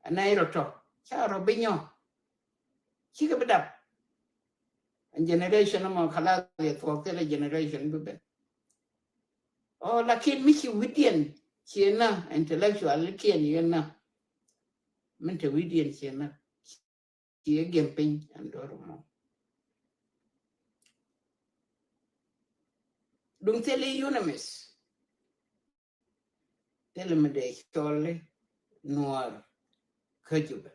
Ana irɔ tɔ. Ca rɔ bi nyɔ. Ci kɛ bi dap. Ɛn generation mɔ kala yɛ thuɔk thilɛ generation bi ben. Ɔ, lakin mi ci wi̱diɛn ci na intellectual kiɛn yɛ na. Min te wi̱diɛn ci na. Ci ɛ gem piny ɛn dɔr mɔ. Duŋ thil i̱ UNMISS. Thil mi dee cɔl i̱ Nuɔr kä Jubɛ.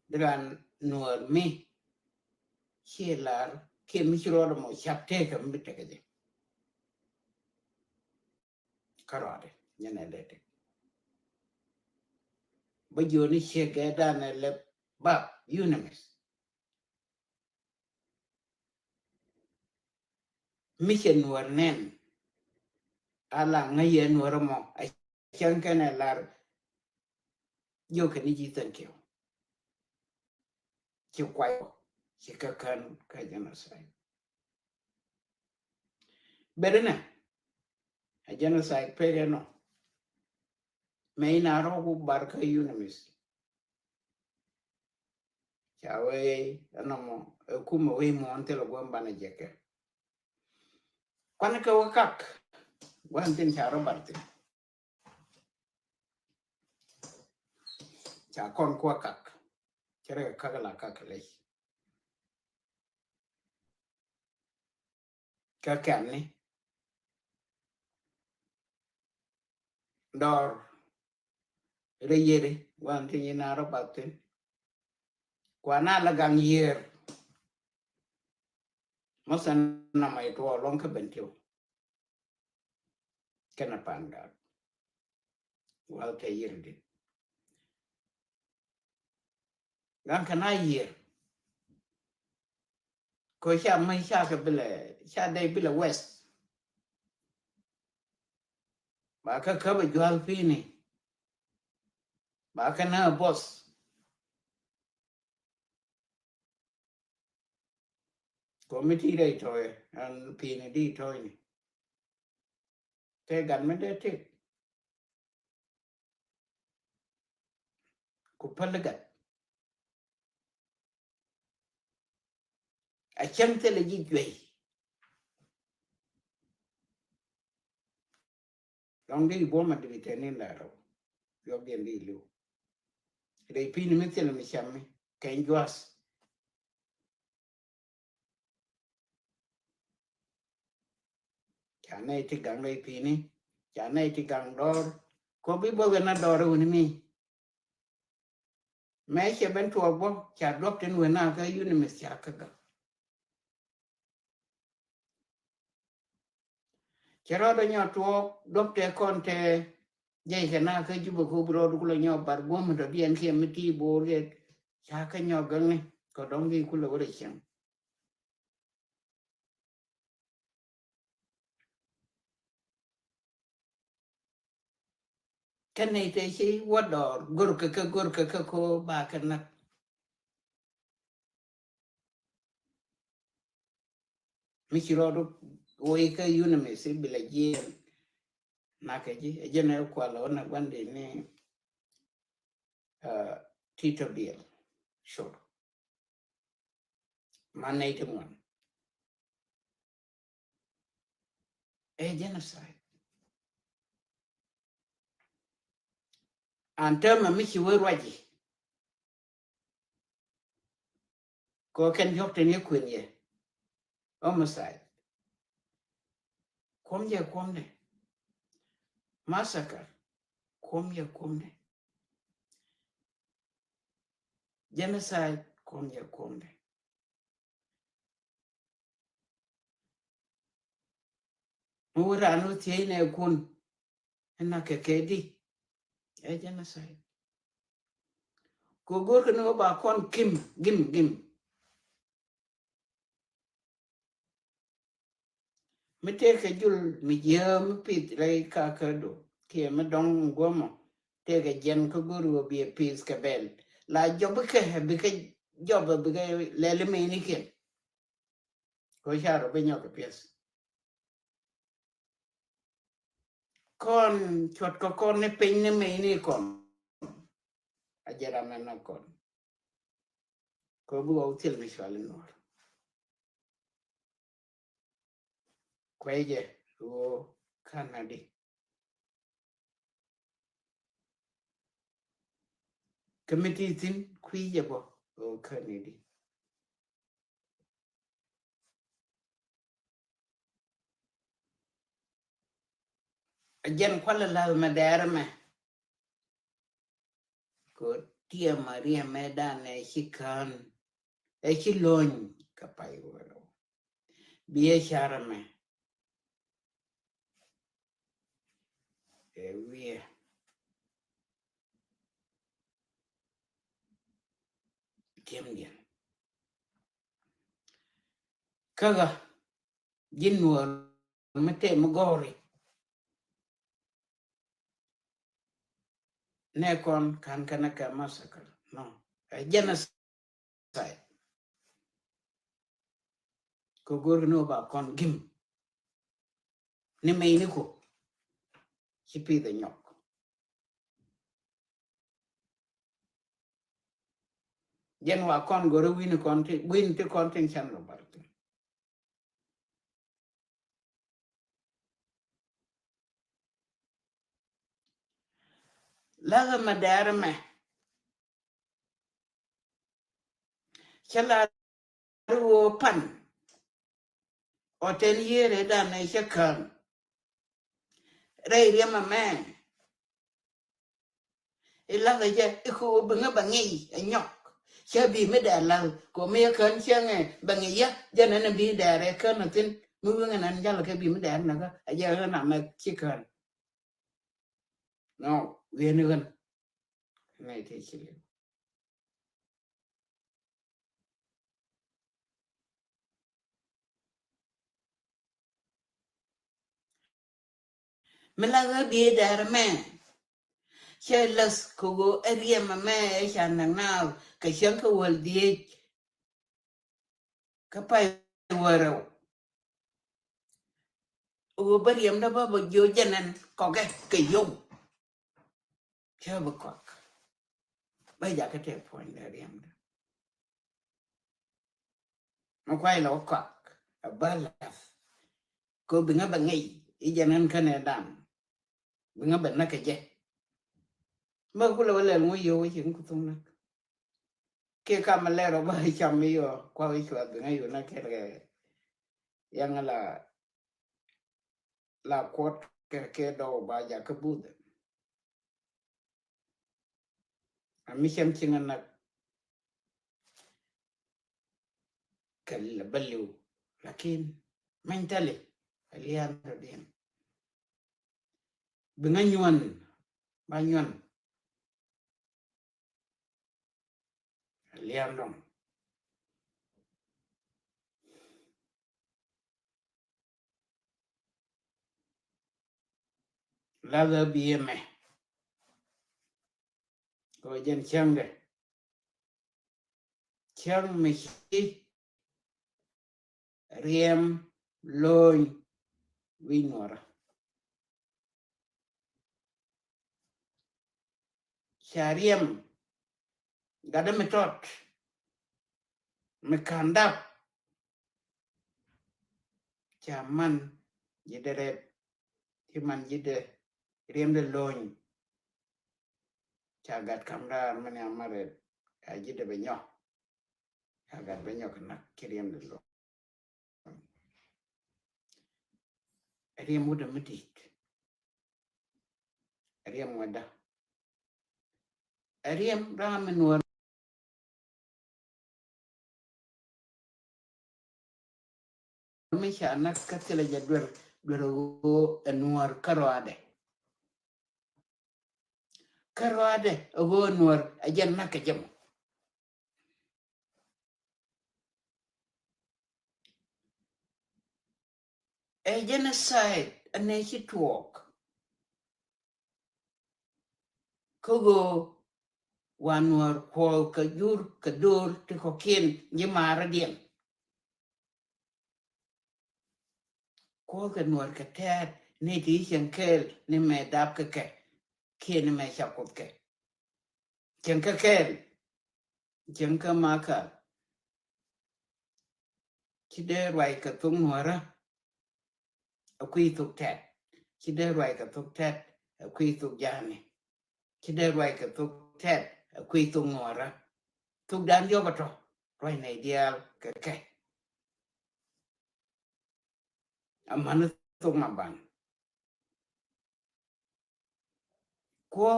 Dee ran Nuɔr mi ci lar kiɛ mi ci rɔɔdɛ mɔ cap tëëkä mi tekɛ jɛ. Kä rɔɔdɛ nyɛn ɛ lɛ tëk. Bä jiɔni ciek gɛ danɛ lɛ bap UNMISS. Mi cɛ Nuɔr nɛn. Ala ŋäc yɛ Nuɔr mɔ a cäŋ kɛnɛ lar. Jiök kɛ ni ji̱ thank you. Ci kuay ci kä kän kä genocide. Beri nɛ a genocide pek ɛnɔ. Mɛ in a rɔk wuk bar kä UNMISS. Ca wee ɛnɔ mɔ ɛ kumɛ wee muɔ̱ɔ̱n thilɛ guɔ̱m banɛ jɛ kɛ. Kuan kɛ wä kak gua̱n thin ca rɔ bar thin. Ca kɔn kuɔ kak. Cɛ rɛ kak la kak lec. Kä kɛn ni dɔr rɛ yeri wan ti nyi na rɔ bath thin. Kua na la gaŋ yer. Mɔ sɛn na ma i tuɔ lɔŋ kä ben tiu. Kɛn a pan dak. Wal tɛ yier dit. Gan kɛ na yier. Ko ca mi ca kɛ bilɛ, ca dee bilɛ west. Ba kä käp a jual pini. Ba kä na boss. Ko mi ti dee tɔy, an pini di tɔy ni. Kɛ gat mi dee tik. Ku päl gat. A cäŋ thilɛ ji̱ juey. Lɔŋ di buɔ̱m a diri tɛn in la rɛw. Yɔk diɛn di liw. Rɛy pi̱ni mi thilɛ mi cam mi kɛn juath. Ca nɛy ti gaŋ rɛy pi̱ni, ca nɛy ti gaŋ dɔɔr. Ko bi buɔth kɛ na dɔɔr wuni mi. Mɛ cɛ ben tuɔɔk bɔ, ca duɔp tin wen na kä UNMISS ca kä gaŋ. Cɛ rɔɔdɛ nyɔ tuɔɔk duɔp tɛ kɔn tɛ jɛy kɛ na kä Jubɛ ko bi rɔɔd kulɛ nyɔ bar guɔ̱m tɔ diɛn kiɛ mi ti bo̱o̱r kɛ ca kä nyɔ gäŋni kɔ dɔŋ di kulɛ wä rɛ cieŋ. Kä nɛy tɛ ci wä dɔɔr, gör kɛ kä, gör kɛ kä ko ba kɛ nak. Mi ci rɔɔdu woi kä UNMISS bi la jiɛn. Nak kɛ ji̱, ɛ jɛn ɛ kual ɔ na guandi ni, ah, Tito Biel. Sure. Man nɛy ti ŋuan. Ɛ genocide. An täämɛ mi ci wee ruaci. Kɛ kɛn diɔ̱k tin yɛ kuën yɛ. Homicide. Kuɔm jɛ kuɔmdɛ. Massacre. Kuɔm jɛ kuɔmdɛ. Genocide. Kuɔm jɛ kuɔmdɛ. Mi wä raan wä thiec nɛ kun. Ɛn na kɛ kɛ di. Ɛ genocide. Kɛ go̱r kɛ ni wä ba kɔn kim, gim, gim. Mi tëëkɛ jul mi jiääk mi pith rɛy kakädu kiɛ mi dɔ̱ŋ guɔmɔ. Tëëkɛ jiɛn kä go̱r wä biɛ pith kɛ bɛl. La jɔp kɛ bikɛ jɔp bikɛ lɛli menikiɛn. Ko ca rɔ bi nyɔk kɛ piɛth. Kɔn cuɔt kɛ kɔn ni piny ni mey ni kɔn. A jɛ ram ɛn na kɔn. Ko bi wä wä thil mi cual in nuɔr. Kuɛ jɛ wä Canada. Kä mi ti thin kui̱ jɛ bɔ wä Canada. A jɛn kualɛ lath mɛ dɛɛr mɛ. Ko tiɛ ma riɛ mɛ dan ɛ ci kään ɛ ci lony kä pay wä rɛw. Bi ɛ carɛ mɛ. Ɛ wiɛ. Tiɛm diɛn. Kä ɣä ji̱n nuɔɔr mi tëë mi gɔ̱ri. Nɛ kɔn ka̱n kɛn kɛ massacre. No. Ɛ genocide. Kɛ go̱r ni wä ba kɔn gim. Ni mey ni ku. Ci pith ɛ nyɔk. Jɛn wa kɔn go̱ri wi̱ni kɔn ti, wi̱ni ti kɔn tin can lɔ bar ti. Lakä mɛ dɛɛr mɛ. Cä la ri woo pan. Ɔ tɛn yiëë rɛy dan ɛ cä kään. Rɛy riɛm ɛmɛ. I̱ lathɛ jɛ i̱ ko̱ bi ŋä bɛ ŋi̱i̱c ɛ nyɔk. Cä bi mi dɛɛr lath ko̱ mi yɛ kään cäŋɛ bɛ ŋi̱i̱c yä jɛn ɛn bi dɛɛr ɛ kään ɛ thi̱n mi wi̱ŋ ɛn ɛn jalɛ kɛ bi mi dɛɛr näkä ɛ jɛ ɣän amɛ ci kään. No. Wi̱i̱ ni ɣän. Nɛ ti ci li̱w. Mi la ɣä bi̱i̱ dɛr mɛ. Cɛ läth kɛ ɣöö ɛ riɛm ɛmɛ ɛ ca näk naath kɛ cäŋ kɛ wäl dhieec. Kä pay wä rɛw. Ɣöö bä riɛmdä bä bä jiö jɛnɛn kɔkɛ kɛ yio̱w. Cä bi kɔak. Bä jakä tɛ puɔ̱nydɛ riɛmdä. Mɛ kuay lɛ wä kɔak a bä lath. Kɛ bi ŋä bɛ ŋɛy i̱ jɛn ɣän känɛ da̱ŋ. Bi ŋä bɛ näk kɛ jɛ. Mɛ kulɛ wä lɛl ŋuɔ yio̱w wä ci ŋu kuthum näk. Kiɛ kamɛ lɛr ɔ ba cam mi yɔ kua wi̱c kua bi ŋä yio̱w näk kɛl kɛ. Yaŋ la la kuɔt kɛ kɛ dɔw ba jakä buth. A mi cam ci ŋä näk kɛ lɛ bä li̱w. Lakin many thali a lian rɔ diɛn. Bi ŋä nyuan ba nyuan. Lian dɔŋ. Lathɛ biɛ mɛ. Kɔ jɛn cäŋdɛ. Cäŋ mi ci riɛm lo̱ny wi̱i̱ nuɔrä. Ca riɛm gatdä mi tɔt mi ka̱n dap. Ca man ji̱dɛ rɛp ti man ji̱dɛ riɛmdɛ lo̱ny. Ca gat kam raar mɛn ya marɛ a ji̱dɛ bɛ nyɔk. Ca gat bɛ nyɔk kɛ nak ci riɛmdɛ lo̱ny. Riɛm wudɛ mi di̱i̱t. Riɛm wudɛ. Riɛm ram mi nuɔr mi ca nak kä thilɛ jɛ duer duer ɣöö ɛ nuɔr kä rɔadɛ. Kä rɔadɛ ɛ ɣöö nuɔr ɛ jɛ nak kɛ jɛ mɔ. Ɛ genocide ɛ nɛ ci tuɔɔk. Kä ɣöö wa nuɔr kuɔɔk kɛ jur kɛ do̱r ti kɔ̱kiɛn ji̱ marädiɛn. Kuɔth kɛ nuɔr kɛ tɛɛt ni ti cieŋ kɛɛl ni mɛ dap kɛ kɛ kiɛ ni mɛ ca kuoth kɛ. Cieŋ kɛ kɛɛl cieŋ kɛ makal. Ci dee ruac kɛ thok nuɔrä a kui̱ thok tɛt. Ci dee ruac kɛ thok tɛt a kui̱ thok ja̱a̱ni. Ci dee ruac kɛ thok tɛt a kui̱ thok nuɔrä. Thok dan diɔk a tɔ ruac nɛy diaal kɛ kɛ. Amäni thok ma ban. Kuɔ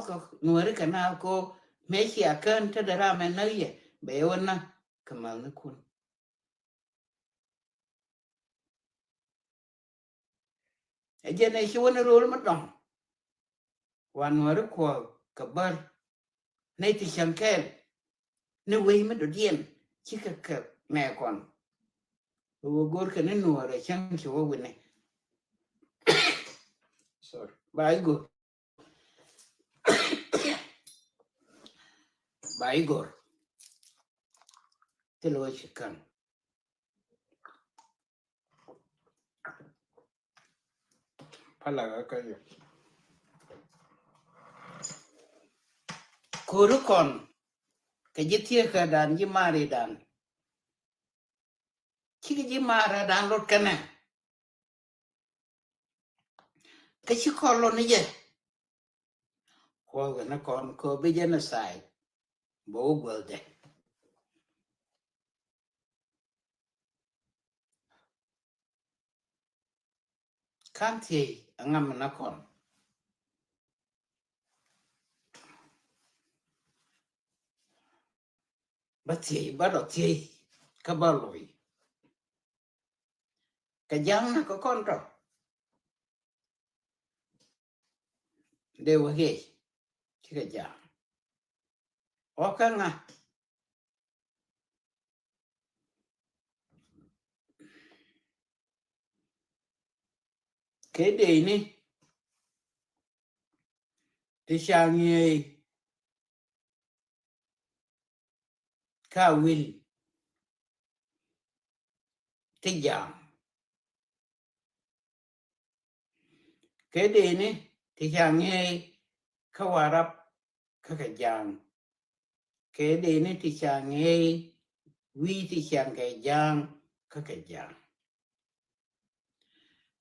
kɛ nuɔri kɛ na ko mɛ cia kän te dee ram ɛn näk yɛ bɛ yɛ wä na kɛ mäthnikun. Ɛ jɛn ɛ ci wä ni ro̱l mi dɔ̱ŋ. Wa nuɔri kuɔ kɛ bär. Nɛy ti cäŋ kɛɛl ni wec mi dɔ̱diɛn cikɛ kɛ mɛ kɔn. Wä go̱r kɛ ni nuɔr ɛ cäŋ ci wä wi̱ni. Sorry. Ba i̱ go̱r. Ba i̱ go̱r. Thil wä ci kän. Palaga kä yɛ. Kori kɔn kɛ ji̱ thiekä dan ji̱ mari dan. Cikɛ ji̱ mara dan lot kɛnɛ. Kä ci kɔn lot ni jɛ. Kuɔth kɛ ni kɔn kɛ bi genocide. Bɛ wä guäthdɛ. Ka̱n thiey aŋa mi na kɔn. Ba thiey ba dɔ thiey kä ba lo̱y. Kɛ ja̱ŋ na kä kɔn tɔ. dee wä hiɛc. Cikɛ ja̱a̱ŋ. Ɔ kä ŋa? Kɛ dee ni ti ca ŋi̱eec kä wi̱l ti ja̱a̱ŋ. Kɛ dee ni ti ca ŋi̱eec kä Warap kä kɛ ja̱a̱ŋ. Kɛ dee ni ti ca ŋi̱eec wi̱i̱ ti ciaŋ kɛ ja̱a̱ŋ kä kɛ ja̱a̱ŋ.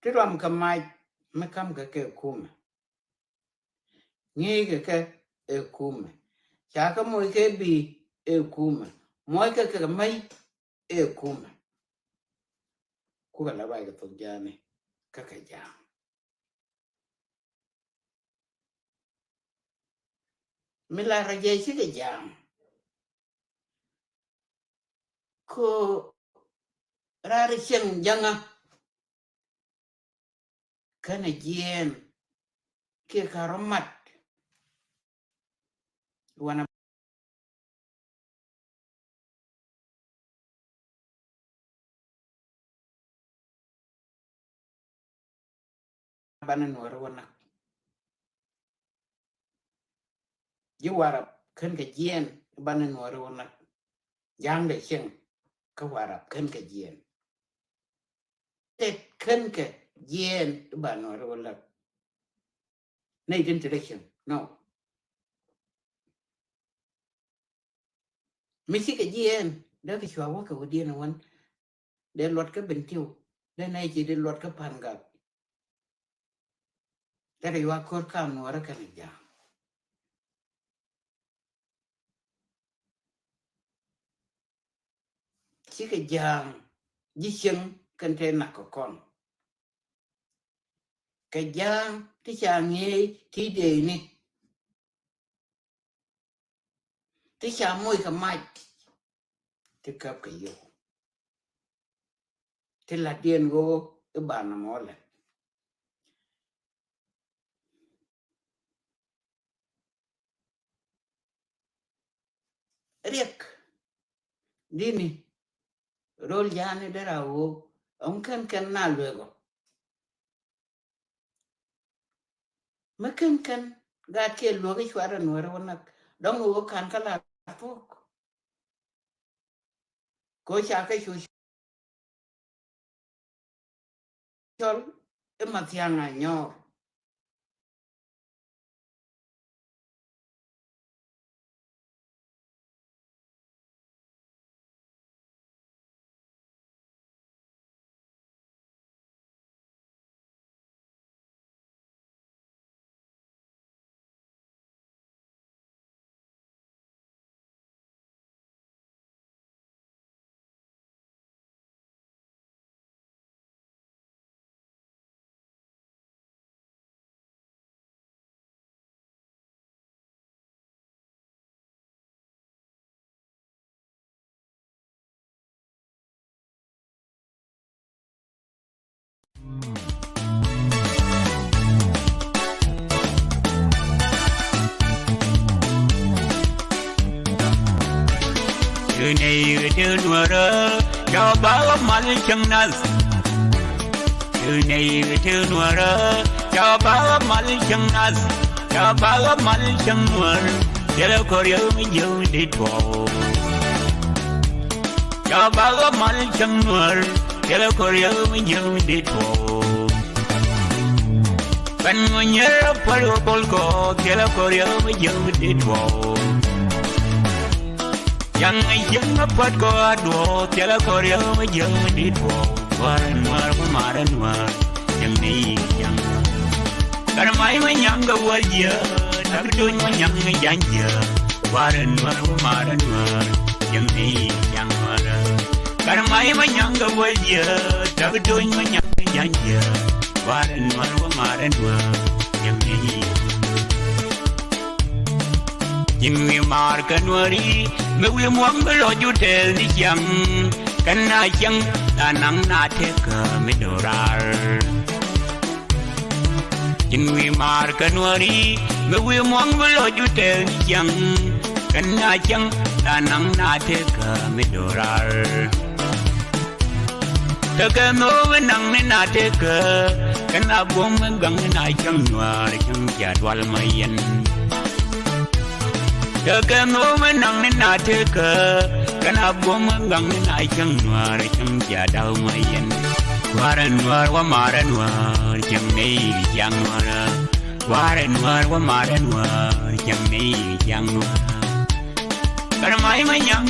Ti ruam kɛ mac mi ka̱m kɛ kɛ kumɛ. Ŋi̱i̱c kɛ kɛ ɛ kumɛ. Ca kɛ moc kɛ bi̱i̱ ɛ kumɛ. Moc kɛ kɛ mec ɛ kumɛ. Kukɛ la ruac kɛ thok ja̱a̱ni kä kɛ ja̱a̱ŋ. Mi la rɔ jɛ cikɛ ja̱a̱ŋ. Ko raar cieŋ ja̱ŋä. Känɛ jiɛɛn kiɛ ka rɔ mat. Wanɛ banɛ nuɔri wä nak. Ji̱ Warap kän kɛ jiɛɛn banɛ nuɔri wä nak. Ja̱a̱ŋ dee cieŋ kä Warap kän kɛ jiɛɛn. Tɛt kän kɛ jiɛɛn i̱ ba nuɔri wä lak. Nɛy tin te rɛ cieŋ nɔ. Mi cikɛ jiɛɛn dee kɛ cua wä kɛ wä diɛn wän. Dee luɔt kä Bentiu dee nɛy ci dee luɔt kä Pa̱n Gak. Dee kɛ yua ko̱r kam nuɔrä kɛn ja̱a̱ŋ. Cikɛ ja̱a̱ŋ ji̱ cieŋ kɛn te nak kɛ kɔn. Kɛ ja̱a̱ŋ ti ca ŋi̱eec ti dee ni. Ti ca moc kɛ mac. Ti käp kɛ yio̱w. Ti la̱tdiɛn ɣöö i̱ ba nɔmɔ lɛ. Riɛk di̱ni ro̱l ja̱a̱ni dee ra ɣöö ɔ̱ŋ kɛn kɛn na lueek ɔ. Mi kɛn kɛn gaat kiɛ luäk i̱ cuarɛ nuäärä wä nak dɔ̱ŋ i̱ wä ka̱n kä la thuɔ̱k. Ko ca kɛ cu cɔl i̱ Mathiaŋ Anyɔɔr. Tënɛ yik tëë nuɔrä, ca ba mal cäŋ nath. Tënɛ yik tëë nuɔrä, ca ba mal cäŋ nath. Ca ba mal cäŋ nuɔr, thilɛ kɔr yɛ mi jiäk di tuɔɔk. Ca ba mal cäŋ nuɔr, thilɛ kɔr yɛ mi jiäk di tuɔɔk. Bän ŋɔ nyɛr puɔl wä bol kɔ, thilɛ kɔr yɛ mi jiäk di tuɔɔk. Yaŋ a yiëŋ a puɔt kɔ a duɔɔk, thilɛ kɔr yɛ mi jiäk di tuɔɔk. Warɛ nuɔr mi marɛ nuɔr, cäŋ ni yiëŋ. Kar may mi nyaŋ kɛ wäl jiä, tak tuny mi nyaŋ kɛ ja̱ny jiä. Warɛ nuɔr mi marɛ nuɔr, cäŋ ni yiëŋ nuɔr. Kar may mi nyaŋ kɛ wäl jiä, tak tuny mi nyaŋ kɛ ja̱ny jiä. Warɛ nuɔr mi marɛ nuɔr, cäŋ ni yiëŋ. Ji̱n wi̱i̱ maar kä nuääri, mi wi̱i̱ muɔ̱ŋ bi lɔc ju tɛth ni ciaŋ. Kɛn na ciaŋ, la naŋ na tekä mi do̱raar. Ji̱n wi̱i̱ maar kä nuääri, Kɛ wi̱i̱ muɔ̱ŋ bi lɔc wi̱i̱ tɛɛk ni ciaŋ. Kɛn na ciaŋ na naŋ na tëëkä mi do̱raar. Kɛ kɛ mi wä bi naŋ ni na tëëkä. Kɛn na buɔ̱m mi gaŋ ni na ciaŋ nuäär ciaŋ cia dual ma yɛn. Kɛ kɛ mi wä bi naŋ ni na tëëkä. Kɛn na buɔ̱m mi gaŋ ni na ciaŋ nuäär ciaŋ cia daw ma yɛn. Nuäär nuäär wa maarä nuäär ciaŋ ni ciaŋ nuäärä. Warɛ nuäär wa marɛ nuäär ciaŋ ni ciaŋ nuäär. Kar may ma nyaŋ.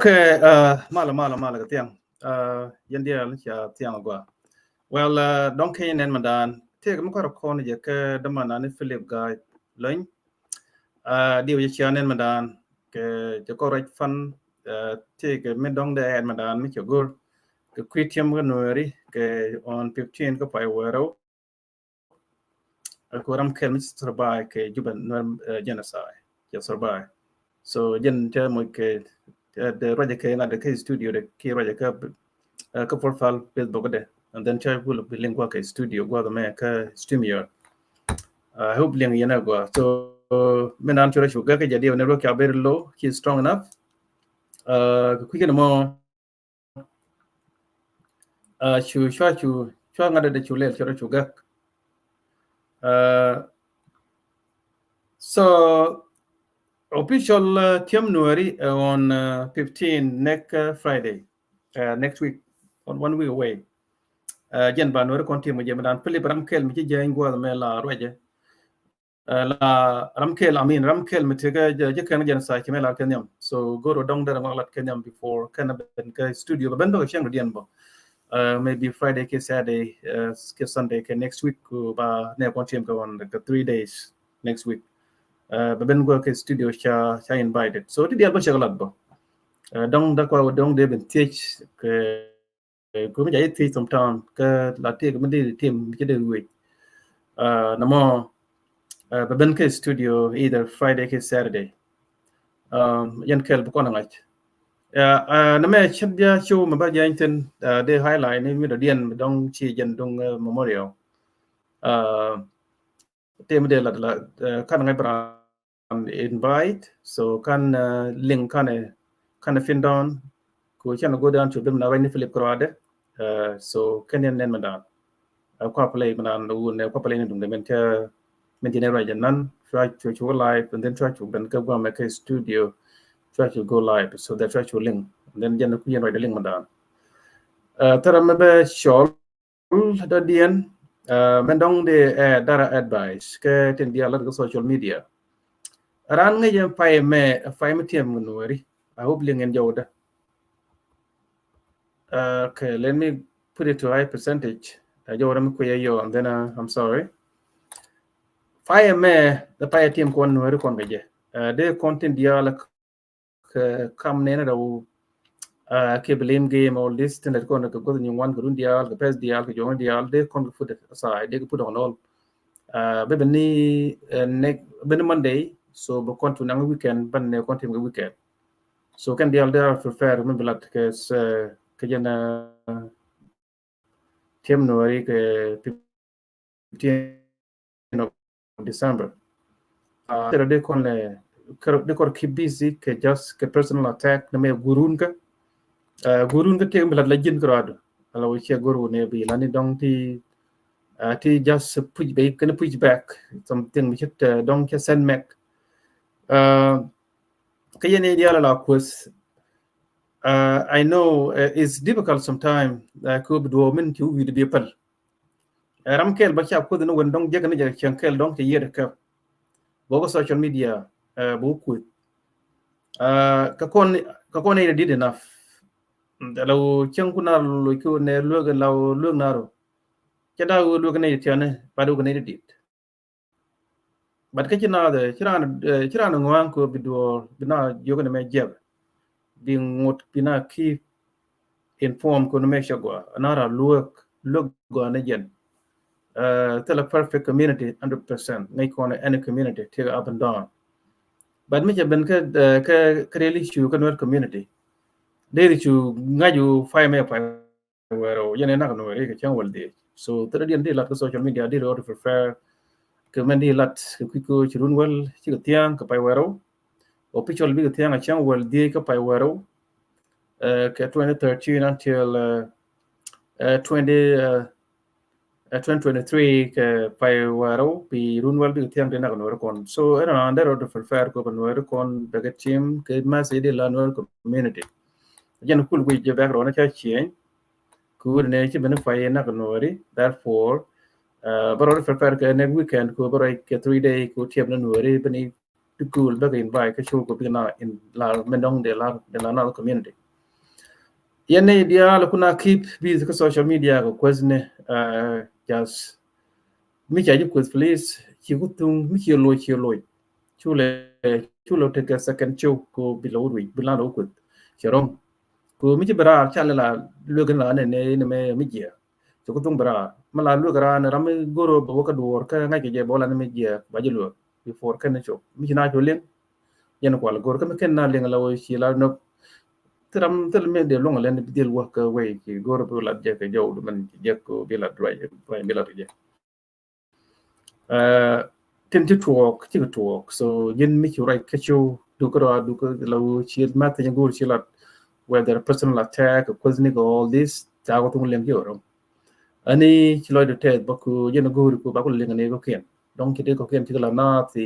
Okay, uh, malɛ, malɛ, malɛ kɛ thiaŋ. Uh, yɛn diaal ca thiaŋ agua. Well, uh, dɔŋ kɛ nɛn mɛ dan. Tëëkɛ mi kɔrɛ kɔn jɛ kɛ dämandan ni Philip Guy Lony. Uh, diw jɛ cia nɛn mɛ dan kɛ jɛ kɔrɛ fan, uh, tëëkɛ mi dɔŋ dɛ ɛn mɛ dan mi cɛ go̱r kɛ kui̱ tiɛm kɛ Nuɛri kɛ on fifteen kɛ pay wärɛw. Ku ram kɛl mi ci survive kɛ Juba Nuer, uh, genocide. Cɛ survive. So jɛn cɛ mɔ kɛ, uh, de ruacɛ kɛ ŋa̱t kɛ studio de ki ruacɛ kɛ, uh, kɛ profile Facebook de. And then cɛ wul bi link gua kɛ studio gua mɛ kɛ StreamYard. Uh, I hope link yɛn agua. So mi nan cɛ rɔ cu gak kɛ jɛ diɛ wä ni ruɔ kɛ very low. Ki strong enough. Uh, kɛ kui̱ kɛ ni mɔ Uh, cu, cua, cu, cua ŋa̱t dee cu lɛl, cua, cua gak. Uh, so, official, uh, tiɛm Nuɛri, uh, on, uh, fifteen, next, uh, Friday, uh, next week, on one week away. Uh, jɛn ba Nuɛri kɔn tiɛm jɛ mɛ dan Philip ram kɛl mi ci jɛ in guath mɛ la ruacɛ. Uh, la ram kɛl, I mean, ram kɛl mi tekɛ jɛ, jɛ kɛn jɛn sa kɛ mɛ la kɛ nhiam. So go̱r dɔŋ derɛ ŋɔk lat kɛ nhiam before kɛn ben kɛ studio bɛ ben bɛ kɛ cɛŋ diɛn bɔ. Uh, maybe Friday kɛ Saturday, uh, kɛ Sunday kɛ next week ku ba nɛ kɔn tiɛm kɛ wan kɛ three days next week. Uh, bɛ ben gua kɛ studio ca, ca invited. So ti diɛn bɔ cɛ kɛ lat bɔ. Uh, dɔŋ da kua dɔŋ dee ben thiec kɛ Ɛ, kumi ca yi thiec sometime kä la tëëk mi di tim ci di wec. Uh, namɔ, uh, bɛ ben kɛ studio either Friday kɛ Saturday. Um, yɛn kɛl bi kɔn ŋa̱c. Uh, uh, namɛ cin bia show mi ba jɛ thin, uh, di highlight ni mi dɔ diɛn mi dɔŋ ci jɛn duŋ, uh, memorial. Uh, Tëë mi dee lat, lat, uh, kan ŋa̱c bran invite. So kan, uh, link kan, kan fin down. Ku cɛn go down to bim na right ni Philip Kruade. Uh, so kɛn yɛn nɛn mɛ dan. Uh, kua play mɛ dan wun, uh, kua play ni duŋ de mɛn cɛ, mɛn cɛ ne ruac jɛ nan. Cua cu, cu live, and then cua cu ben kɛ gua mɛ kɛ studio. Cua cu go live. So that cua cu link. And then jɛn ku yɛn ruac de link mɛ dan. Uh, thɛrɛ mɛ bɛ cɔl dɔ̱diɛn, uh, mɛn dɔŋ di, uh, dara advice kɛ tin diaal lat kɛ social media. Ran ŋäc ɛn pay mɛ, pay mɛ tiɛm kɛ Nuɛri. I hope liŋ ɛn jɔwdä. Uh, okay, let me put it to high percentage. Uh, jɔwdä mi kuiɛ yɔ, and then, uh, I'm sorry. Pay mɛ, the pay tiɛm kɔn Nuɛri kɔn kɛ jɛ. Uh, de kɔn tin diaal kɛ kam nɛn rɛw, uh, kɛ blame game, all this, tin lɛ kɔn kɛ guth ni wan kɛ run diaal, kɛ pɛs diaal, kɛ jɔŋ diaal, de kɔn kɛ put aside, de kɛ put on all. Uh, bɛ bɛ ni, uh, next, bɛ ni Monday, so bɛ kɔn tu naŋ weekend, bɛ ni kɔn tim kɛ weekend. So kɛn diaal de a prefer mi bi lat kɛ, uh, kɛ jɛn, uh, tiɛm Nuɛri kɛ fifteen of December. Uh, tɛrɛ de kɔn lɛ, kɛ de kɔn keep busy kɛ just kɛ personal attack ni mɛ gurun kä. Uh, gurun kä tëë mi lat la ji̱n kɛ rɔadu. Ala wä ciɛ gurun ni bi lani dɔŋ ti, uh, ti just push back, kɛn push back something mi cit, uh, dɔŋ cɛ send mɛk. Uh, kä yɛn ni diaal ala kueth. Uh, I know, uh, it's difficult sometimes, uh, kɛ bi duɔɔk min ci wi̱i̱ di bi päl. Ɛ ram kɛl ba ca kuoth ni wen dɔŋ jek ni jɛ cieŋ kɛl dɔŋ cɛ yiet kɛ. Bɔ kɛ social media, ɛ, bɔ kuoth. Ɛ, kɛ kɔn, kɛ kɔn ni did enough. Ɛ, la wä cieŋ ku nar lo ki wä nɛ luek, la wä luek nar wä. Cɛ da wä luek ni tiani, ba du kɛ ni did. But kä ci na dɛ, ci ran, ɛ, ci ran ŋuan ko bi duɔr, bi na yök ni mɛ jɛb. Bi ŋut, bi na keep inform kɔn mɛ cɛ gua. Anara luek, luek gua ni jɛn. Uh, thilɛ perfect community hundred percent. Ŋäc kɔn any community, take up and down. But mi cɛ ben kɛ, uh, kɛ, kɛ really cu kɛ Nuer community. Deri cu ŋa̱c u pay mɛ pay wɛrɛ o. Yɛn ɛ nak Nuer kɛ cäŋ wäl dhiec. So thilɛ diɛn di lat kɛ social media, di rɔ prefer kɛ mɛn di lat kɛ kui̱ ko ci run wäl, ci kɛ thiaŋ kɛ pay wɛrɛ o. Official bikɛ thiaŋ a cäŋ wäl dhiec kä pay wärɛw. Uh, kɛ twenty thirteen until, uh, uh, twenty, uh, uh, twenty twenty-three kɛ pay wärɛw bi run wäl bikɛ thiaŋ ti nak Nuɛri kɔn. So ɛn an dɛr ɔ prefer kɛ Nuɛri kɔn bɛ kɛ tim kɛ message di la Nuɛri community. Jɛn kul wi̱c jɛ background ca change. Ku wut ni ci ben pay nak Nuɛri. Therefore, uh, bɛ rɔ prefer kɛ next weekend ku bɛ rɔ kɛ three day ku tiɛp ni Nuɛri bɛ ni ti kul bɛ kɛ invite kä show kɔ bikɛ na in la mɛ dɔŋ de la de la na community. Yɛn ni diaal kuna keep busy kä social media kɛ kueth ni, uh, just mi ca ji̱ kueth please ci ku thuŋ mi ci loc ci loc. Cu lɛ cu lɛ tekɛ second show kɔ bi lɛ wut wi̱c bi la lɛ wut kueth ci rɔŋ. Kɔ mi ci bi raar ca lɛ la luek ni la ni ni ni mɛ mi jiɛ. Ci ku thuŋ bi raar mi la luek raar ni ram mi goro bɛ wä kä duɔr kä ŋa̱c kɛ jɛ bɛ wä la ni mi jiɛ ba ji̱ luek before kɛn ni cop mi ci na cu liŋ. Yɛn kual gor kä mi kɛn na liŋ la wä ci la nop. Thil ram thil mi dee luŋ lɛn bi dhil wä kä wei ci gor bi la jɛ kɛ jɔw du mɛn ci jɛ kɔ bi la duay duay bi la jɛ. Uh, tin ci tuɔɔk ci kɛ tuɔɔk. So ji̱n mi ci ruac kä ci dukä rɔ dukä la wä ci math ci gor ci la whether personal attack, kueth ni kɛ all this ca kɔ thuŋ liŋ ci wä rɔm. Ani ci lɔcdu tɛth bä ku jɛn a go̱o̱ri ku ba ku liŋ ni kɔkiɛn. Dɔŋ ci dee kɔkiɛn ci kɛ la naath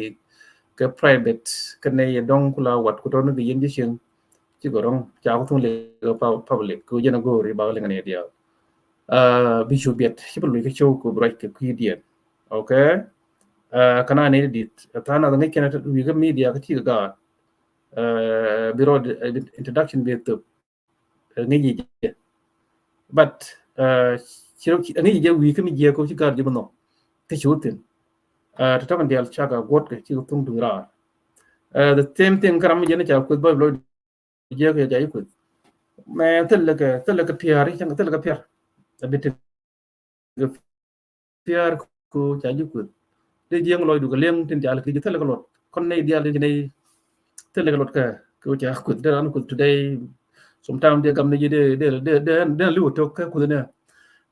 kɛ private kɛ nɛy dɔŋ ku la wat ku tɔn kɛ yɛn ji̱ cieŋ. Ci kɛ rɔŋ ca ku thuŋ liŋ kɛ public ku jɛn a go̱o̱ri ba ku liŋ ni diaal. Uh, bi cu biɛt ci bi luc kɛ cio̱w ku bi ruac kɛ kui̱diɛn. Okay. Uh, kɛ na ni dit than a ŋic kɛn wi̱i̱ kɛ media kɛ ci kɛ gaat. Uh, bi rɔ introduction bi thop. Ŋi̱ci jɛ. But ŋi̱ci jɛ wi̱i̱ kä mi jiɛk kɔ ci gar ji̱ bi nhɔk kä ci wä thi̱n. Tɔ̱tɔ̱ kɛn diaal cak a guɔ̱t kɛ ci kɛ thuŋ duŋ raar. The same thing kä ram mi jɛn ca kueth bä bi lɔc jiɛk kɛ ca ji̱ kueth. Mɛ thil lɛ kɛ thil lɛ kɛ pia̱a̱r i̱ cäŋ kɛ thil lɛ kɛ pia̱a̱r. A bi ti kɛ pia̱a̱r ku ca ji̱ kueth. Dee jiäŋ lɔcdu kɛ liŋ tin ca lɛ ki ji̱ thilɛ kɛ luɔt kɔn nɛy diaal tin ci nɛy thilɛ kɛ luɔt kɛ kɛ ca kueth dee ran kueth today. Sometimes dee gam ni ji̱ dee dee dee dee dee liw tok kɛ kueth ni.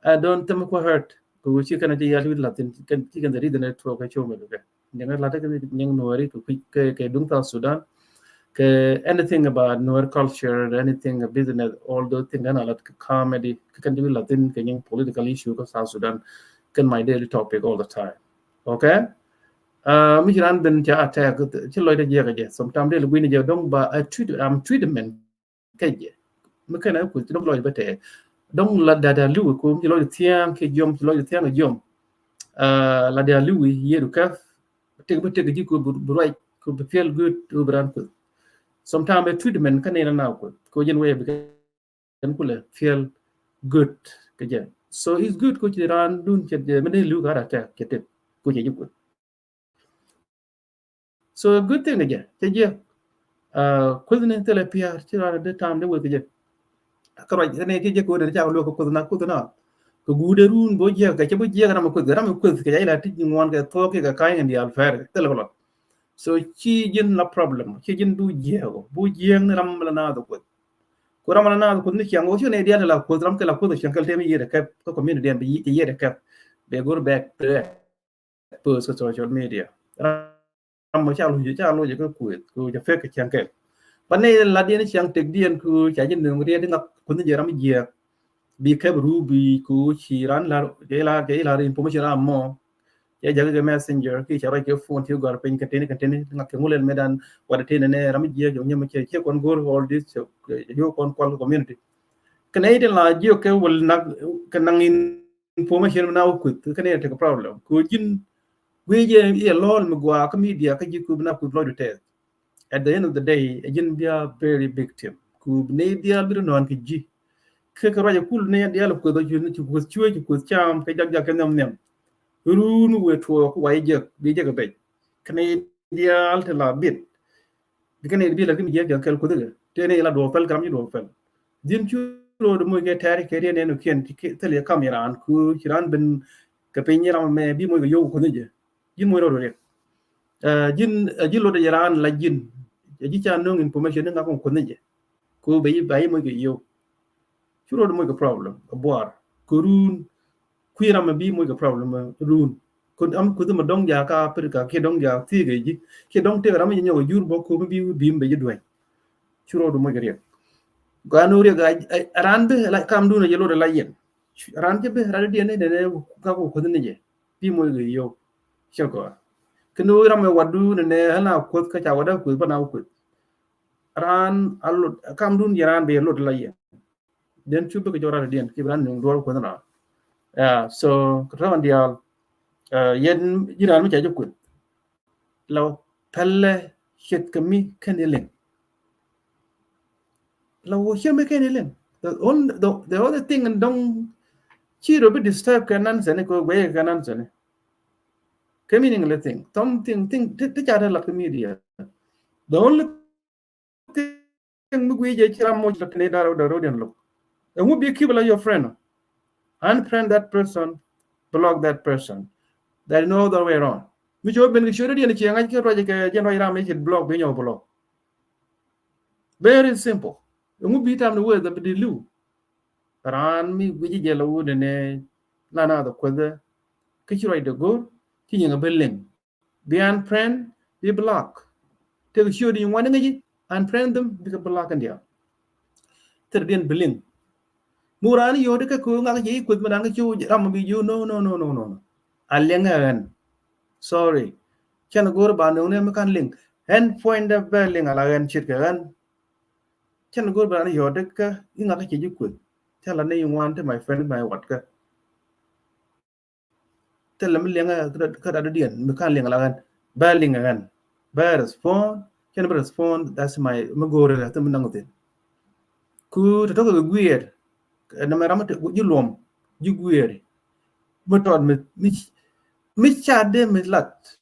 I don't think ku hurt kɛ ci kɛn ci yal wi̱i̱ lath tin ci kɛn the reason tuɔk kɛ show mi kɛ. Nyɛŋ lat kɛ nyɛŋ nuɔri kɛ kui̱ kɛ duŋ South Sudan. Kɛ anything about Nuer culture, anything business, all those things, and a lot comedy. Kɛ kɛn ji̱ bi lath in kɛ nyɛŋ political issue kä South Sudan. Kɛn my daily topic all the time. Okay. Mi ci ran ben ca attack ci lɔcdä jiɛk kɛ jɛ. Sometimes dee lɛ gui̱n jɛ dɔŋ ba a treat, I'm treatment kɛ jɛ. Mi kɛn a kuth ci dɔŋ lɔc bä tɛ dɔŋ la dada liwi kum ci lɔc thiaŋ kɛ jiɔm ci lɔc thiaŋ kɛ jiɔm. La dada liwi yedu kɛf. Tek bi tek ji̱ ku bi ruac ku bi feel good ku bi ran kuth. Sometimes a treatment kä nɛy na na kuth ku jɛn wee bi kɛn kulɛ feel good kɛ jɛ. So it's good ku ci ran dun cɛ jɛ mi dee liw ka rat tɛ cɛ tek ku cɛ ji̱ kuth. So a good thing kɛ jɛ cɛ jɛ. Kuth ni thilɛ pia̱a̱r ci ran dee tam dee wee kɛ jɛ. Kä ruac kɛ nɛ ki jek kɛ wä dee ca kɛ luek kɛ kuoth na kuoth na kɛ guudɛ run bä jiɛk kɛ cɛ bä jiɛk ram kuoth ram kuoth kɛ ca ila ti ŋuan kɛ thuɔk kɛ ka̱ny kɛ diaal fɛr thilɛ kɛ lɔt. So ci ji̱n la problem ci ji̱n bu jiɛk bu jiɛk ni ram la naath kuoth. Ku ram la naath kuoth ni ciaŋ wä ci nɛ diaal la kuoth ram kɛ la kuoth ciaŋ kɛ tem yiet kɛ kä community diɛn bi yiet kɛ bɛ go̱r bɛ pöth kä social media. Ram mɔ ca luc ca luc kä kueth ku ca fek kä ciaŋ kɛ. Ba nɛ la diɛn ciaŋ tek diɛn ku ca ji̱ nöŋ riɛt ŋak kueth ni jɛ ram jiɛk. Bi kɛp ru bi ku ci ran lar jɛ lar jɛ lar information ram mɔ. Jɛ jakä kɛ messenger ki ca rɔc kɛ phone ti gɔr piny kɛ tini kɛ tini ŋak kɛ ŋulɛl medan wat tini nɛ ram jiɛk jɛ nyɛ mɛ cɛ cɛ kɔn go̱r all this cɛ yɔ kɔn kual community. Kɛ nɛ itin la jiɛk kɛ wal nak kɛ naŋ in information mi na wä kueth kä nɛ tekɛ problem ku ji̱n guic jɛ iɛ lɔl mi gua kä media kä ji̱ ku bi na kueth lɔcdu tɛth. At the end of the day ɛ ji̱n bia very victim ku bi nɛ diaal bi ri nɔn kɛ ji̱. Kä kɛ ruac ɛ kul nɛ diaal kueth ɔ ci kueth cuɛ ci kueth cam kɛ jak jak kɛ nhiam nhiam. Run wee tuɔɔk wa i̱ jek bi jek ɛ bec. Kä nɛ diaal te la bit. Bi kɛn in bi la kin jiɛk jiɛk kɛl kuthikɛ tëë ni la duɔk pɛl kɛ ram ci duɔk pɛl. Dhi̱n cu ro̱o̱d moc kɛ tɛɛr kɛ riɛn ɛn kiɛn thil yɛ kam yɛ raan ku ci raan ben kɛ piny yɛ ram mɛ bi moc kɛ yio̱w kuthni jɛ. Ji̱n moc rɔɔd riɛk ji̱n ji̱ lot yɛ raan la ji̱n ji̱ ca no̱ŋ information ni ŋak kuthni jɛ. Ku bɛ yi ba yi moc kɛ yio̱w. Cu ro̱o̱d moc kɛ problem buar kɛ ruun. Kui̱ ram mɛ bi moc kɛ problem run. Kun am kuthi mɛ dɔŋ ja ka Africa kiɛ dɔŋ ja thiek ɛ ji̱ kiɛ dɔŋ tëk ram mɛ jɛ nyɔk ɛ jur bɔ komi bi bi mɛ bɛ ji̱ duɛny. Cu ro̱o̱du moc kɛ riɛk. Gɔaa ni riɛk a ran bi kam dun a jɛ lot a la yɛn. Ran jɛ bi ran diɛn ni nɛnɛ ka ku kuthi ni jɛ bi moc kɛ yio̱w. Cɛ gɔaa. Kɛ ni ram mɛ wat du nɛnɛ hɛn a kuoth kä ca wat a kuoth bä na kuoth. Ran a lot kam dun jɛ ran bi lot a la yɛn. Diɛn cu bikɛ jɔk rat diɛn ki bi ran nuŋ duɔl kueth na. Ya so kɛ tɔn diaal. Yɛn ji̱ ran mi ca jɛ kueth. Lɔ pɛlɛ ce̱tkɛ mi /keni liŋ. La wä ce̱t mi /keni liŋ. The only, the, the other thing, and don't, ci rɔ bi disturb kɛ nonsense ni, kɛ guic kɛ nonsense ni. Kɛ meaningless thing. Something, thing, ti, ti ca dee lat kɛ media. The only thing mi guic jɛ, ci ram moc la kɛ ni da̱r wä dee rɔ diɛn lo̱k. Ɛŋu bi keep la your friend? Unfriend that person, block that person. There is no other way around. Mi ci wä ben kɛ ciötdä diɛn, ci ŋa̱c kɛ ruac kɛ jɛn ruac ram mi ci block, bi nyɔk block. Very simple. Ɛŋu bi tam ni wee dha bi di li̱w? Raan mi guic jɛ la wut ni nɛ, la na dha kuäthä, kä ci ruacdɛ go̱r, ci nyiŋ a bi liŋ. Bi unfriend, bi block. Tëëkɛ ciötdi ŋuan ni ŋäci, unfriend them, bikɛ block in diaal. Thil diɛn bi liŋ. Mi wä raan yio̱o̱di kɛ köö ŋak ci kueth mi dan kä ci ram mi bi jiö, no, no, no, no, no. A liŋ ɛ ɣän. Sorry. Cɛn go̱r ba nöŋ ni mi kan liŋ. Ɣän puɔ̱nydä bɛ liŋ a la ɣän ce̱tkɛ ɣän. Cɛn go̱r ba raan yio̱o̱di kä i̱ ŋak ci ji̱ kueth. Cɛ la ni ŋuan ti my friend, my what kä. Thilɛ mi liŋ kä, kä dɔ̱diɛn mi kan liŋ la ɣän. Bɛ liŋ ɣän. Bɛ respond. Cɛn bɛ respond, that's my, mi go̱o̱rɛ, that's mi naŋ thin. Ku tɔ̱tɔ̱ kɛ guiɛɛr. Ɛn mɛ ram mi te ji̱ luɔm, ji̱ guiɛɛr. Mi tɔt mi, mi, mi ca dee mi lat.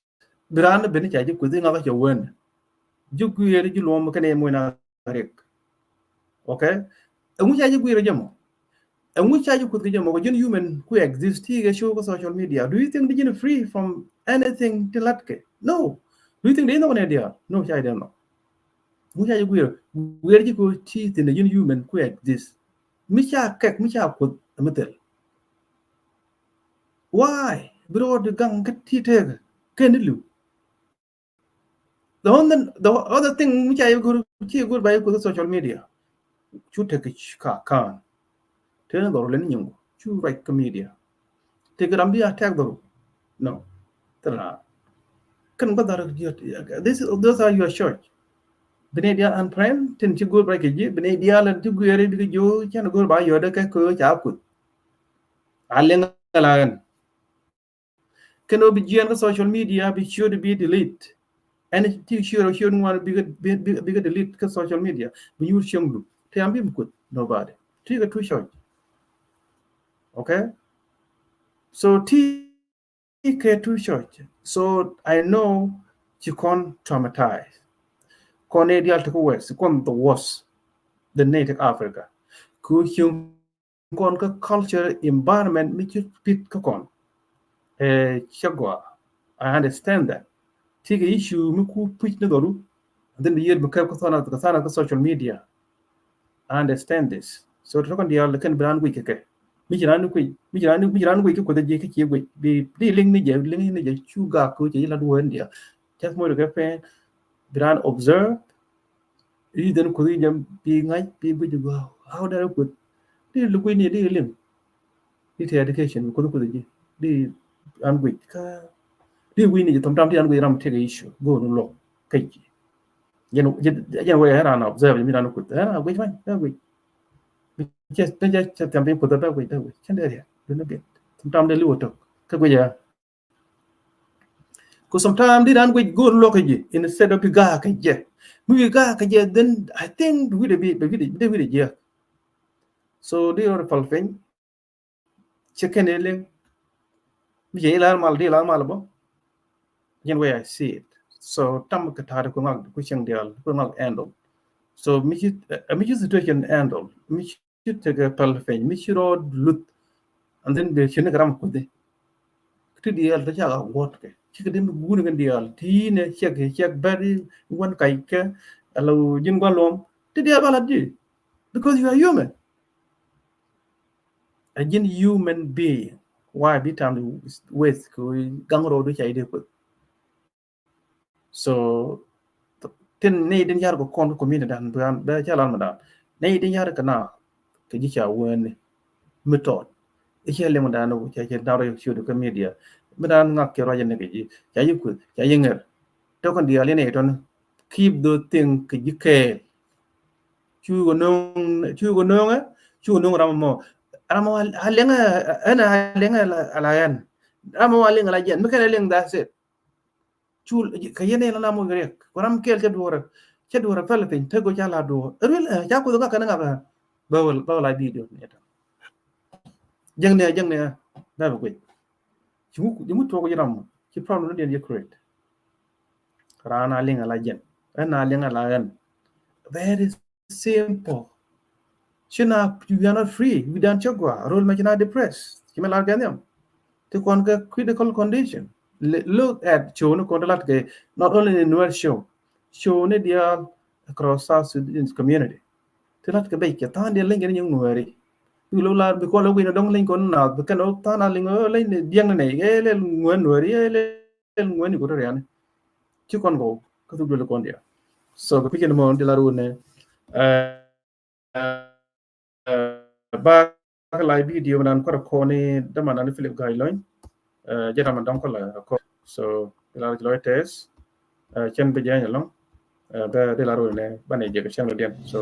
Bi raan ben ca ji̱ kueth i̱ ŋak cɛ wen. Ji̱ guiɛɛr, ji̱ luɔm kɛnɛ muɔ̱c na rik. Okay? Ɛŋu ca ji̱ guiɛɛr jɛ mɔ? Ɛŋu ca ji̱ kueth kɛ jɛ mɔ? Kɛ ji̱n human ku exist ti kɛ show kä social media. Do you think di ji̱n free from anything ti lat kɛ? No. Do you think di nhɔk nɛ diaal? No, ca ji̱ dee nhɔk. Ɛŋu ca ji̱ guiɛɛr? Guiɛɛr ji̱ kɛ ti thin ji̱n human ku exist. Mi ca kɛk, mi ca kueth, mi thil. Why? Bi rɔɔd gaŋ kä ti tëëk kɛn ni li̱w. The only, the other thing mi ca yɛ go̱r, ci go̱r ba yɛ kuth social media. Cu tek ka kan. Tëë ni dhɔr lɛ ni nyingu. Cu ruac kä media. Tëë kɛ ram bi attack dhɔr. No. Thil na. Kɛn gua̱th dhar, this, those are your choice. Bi nɛy diaal unfriend, tin ci go̱r ba kɛ ji̱, bi nɛy diaal ɛn ci guiɛɛr bikɛ jiö, cɛn go̱r ba yɔ̱dɛ kɛ köö ca kuth. A liŋ la ɣän. Kɛn ɣöö bi jiɛɛn kä social media, bi ciöt bi delete. Ɛn ti ciöt, ciöt ŋuan bikɛ, bi, bi, bikɛ delete kä social media. Bi nyuur cieŋdu. Ti am bi mi kuth, nobody. Ti kɛ two choice. Okay? So ti kɛ two choice. So I know ci kɔn traumatized. Kɔn nɛy diaal ti kä West, kɔn the worst. The nɛy ti kä Africa. Ku cieŋ kɔn kä culture environment mi ci pit kä kɔn. Eh, cɛ gɔaa. I understand that. Ti kɛ issue mi ku puc ni dhɔru. And then bi yiëër bi kɛp kä thɔna, kä thɔna kä social media. I understand this. So tɔ̱ kɔn diaal kɛn bi raan guic kɛ kɛ. Mi ci raan guic, mi ci raan, mi ci raan guic kä kuoth ji̱ kä ci guic. Bi, bi liŋ ni jɛ, liŋ ni jɛ cu gak ku ci lat wä ni diaal. Just more kɛ pen. Bi raan observe. I̱ dhen kuoth i̱ jɛ bi ŋa̱c, bi guic gua. How dare kuoth. Di lu guic ni di liŋ. Di te education, kuoth kuoth ji̱. Di an guic ka. Di guic ni jɛ thom tam di an guic ram tëëkɛ issue. Go nu lok. Kɛ ji̱. Jɛn, jɛn, jɛn wee ran observe mi ran kuoth. Ran guic man, ran guic. Cɛ, cɛ, cɛ, cɛ tiam piny kuoth bɛ guic, bɛ guic. Cɛn dee riɛk. Dun a bit. Thom tam dee liwä tök. Kɛ guic a. Ku sometimes di ran guic go̱o̱r luɔk kɛ ji̱ instead of bi ga̱a̱ kɛ jɛ. Mi wi ga̱a̱ kɛ jɛ, then I think bi wi̱dɛ bi, bi wi̱dɛ, bi wi̱dɛ jiɛ. So di rɔ pal piny. Cɛ kɛn ɛ liŋ. Mi cɛ ilar mal, di ilar mal bä. Jɛn way I see it. So tam kɛ ta̱a̱dɛ ku ŋak, ku cieŋ diaal ku ŋak handle. So mi ci, eh, mi ci situation handle. Mi ci ci tekɛ pal piny, mi ci rɔ luth. And then bɛ ci ni kɛ ram kuthi. Ti diaal ti ca ka guɔt kɛ. Ci kɛ di mi guuni kɛ diaal. Ti nɛ cɛk, cɛk bɛri wan kac kɛ. Ala ji̱n gua̱n luɔm. Ti diaal ba la di. Because you are human. A ji̱n human being. Why bi tam di waste kɛ gaŋ rɔ du ca i di kuth. So tin ni din yar kɛ kɔn kɛ community dan, bɛ, bɛ ca lan ma dan. Ni din yar kɛ na kɛ ji̱ ca wen mi tɔt. I̱ cɛ liŋ dan, cɛ, cɛ dan rɔ ciöt kɛ media. Mi dan ŋak kɛ rɔ jɛ ni kɛ ji̱ ca ji̱ kuth, ca ji̱ ŋer. Tɔkɔn diaal in i̱ tɔn, keep those things kɛ ji̱ kɛɛl. Cu kɛ no̱o̱ŋ, cu kɛ no̱o̱ŋ ɛ, cu kɛ no̱o̱ŋ ram mɔ. Ram mɔ a liŋ ɛ, ɛn a liŋ ɛ la, la ɛn. Ram mɔ a liŋ ɛ la jɛn. Mi kɛn ɛ liŋ, that's it. cul kɛ yɛn in la na moc kɛ riɛk ku ram kɛl cɛ duɔrɛ, cɛ duɔrɛ pɛl piny te go̱ ca la duɔr ɛ ruel ɛ ca kuth ŋa kɛn ŋa bɛ bɛ wä la video ni ta. Jɛŋ ni jɛŋ ni bɛ bɛ guic. Ji̱ ŋu tuɔk ji̱ ram ci problem ni diɛn ji̱ create. Raan a liŋ a la jɛn ɛn a liŋ a la ɛn. Very simple. Ci na, we are not free. We dan cɛ gua rol mɛ ci na depressed. Ci mɛ lar gɛn yam ti kɔn kɛ critical condition. Look at show ni kɔn lat kɛ, not only in Nuer show, show ni dial across South Sudanese community. Ti lat kɛ bɛc kɛ than dial lɛn kɛ ni nyuŋ Nueri. Bi lo lar bi kɔn lo win dong lɛn kɔn na bi kɛn o than a liŋ o lɛn diɛŋ ni nɛ ɛ lɛ ŋuɛn Nueri ɛ lɛ ŋuɛn ni ko toriani. Ci kɔn kɔ kä thuk duel kɔn dia. So kɛ pikin mɔ di lar wun nɛ ba kɛ la video nan kɔr kɔni dama nan Philip Guy Lony. Jɛ dama dɔŋ kɔ la kɔ. So di lar jɛ lɔy test. Cɛn bi jɛ nyɛ lɔŋ. Bɛ di lar wun nɛ ba nɛ jɛ kɛ cɛn diɛn. So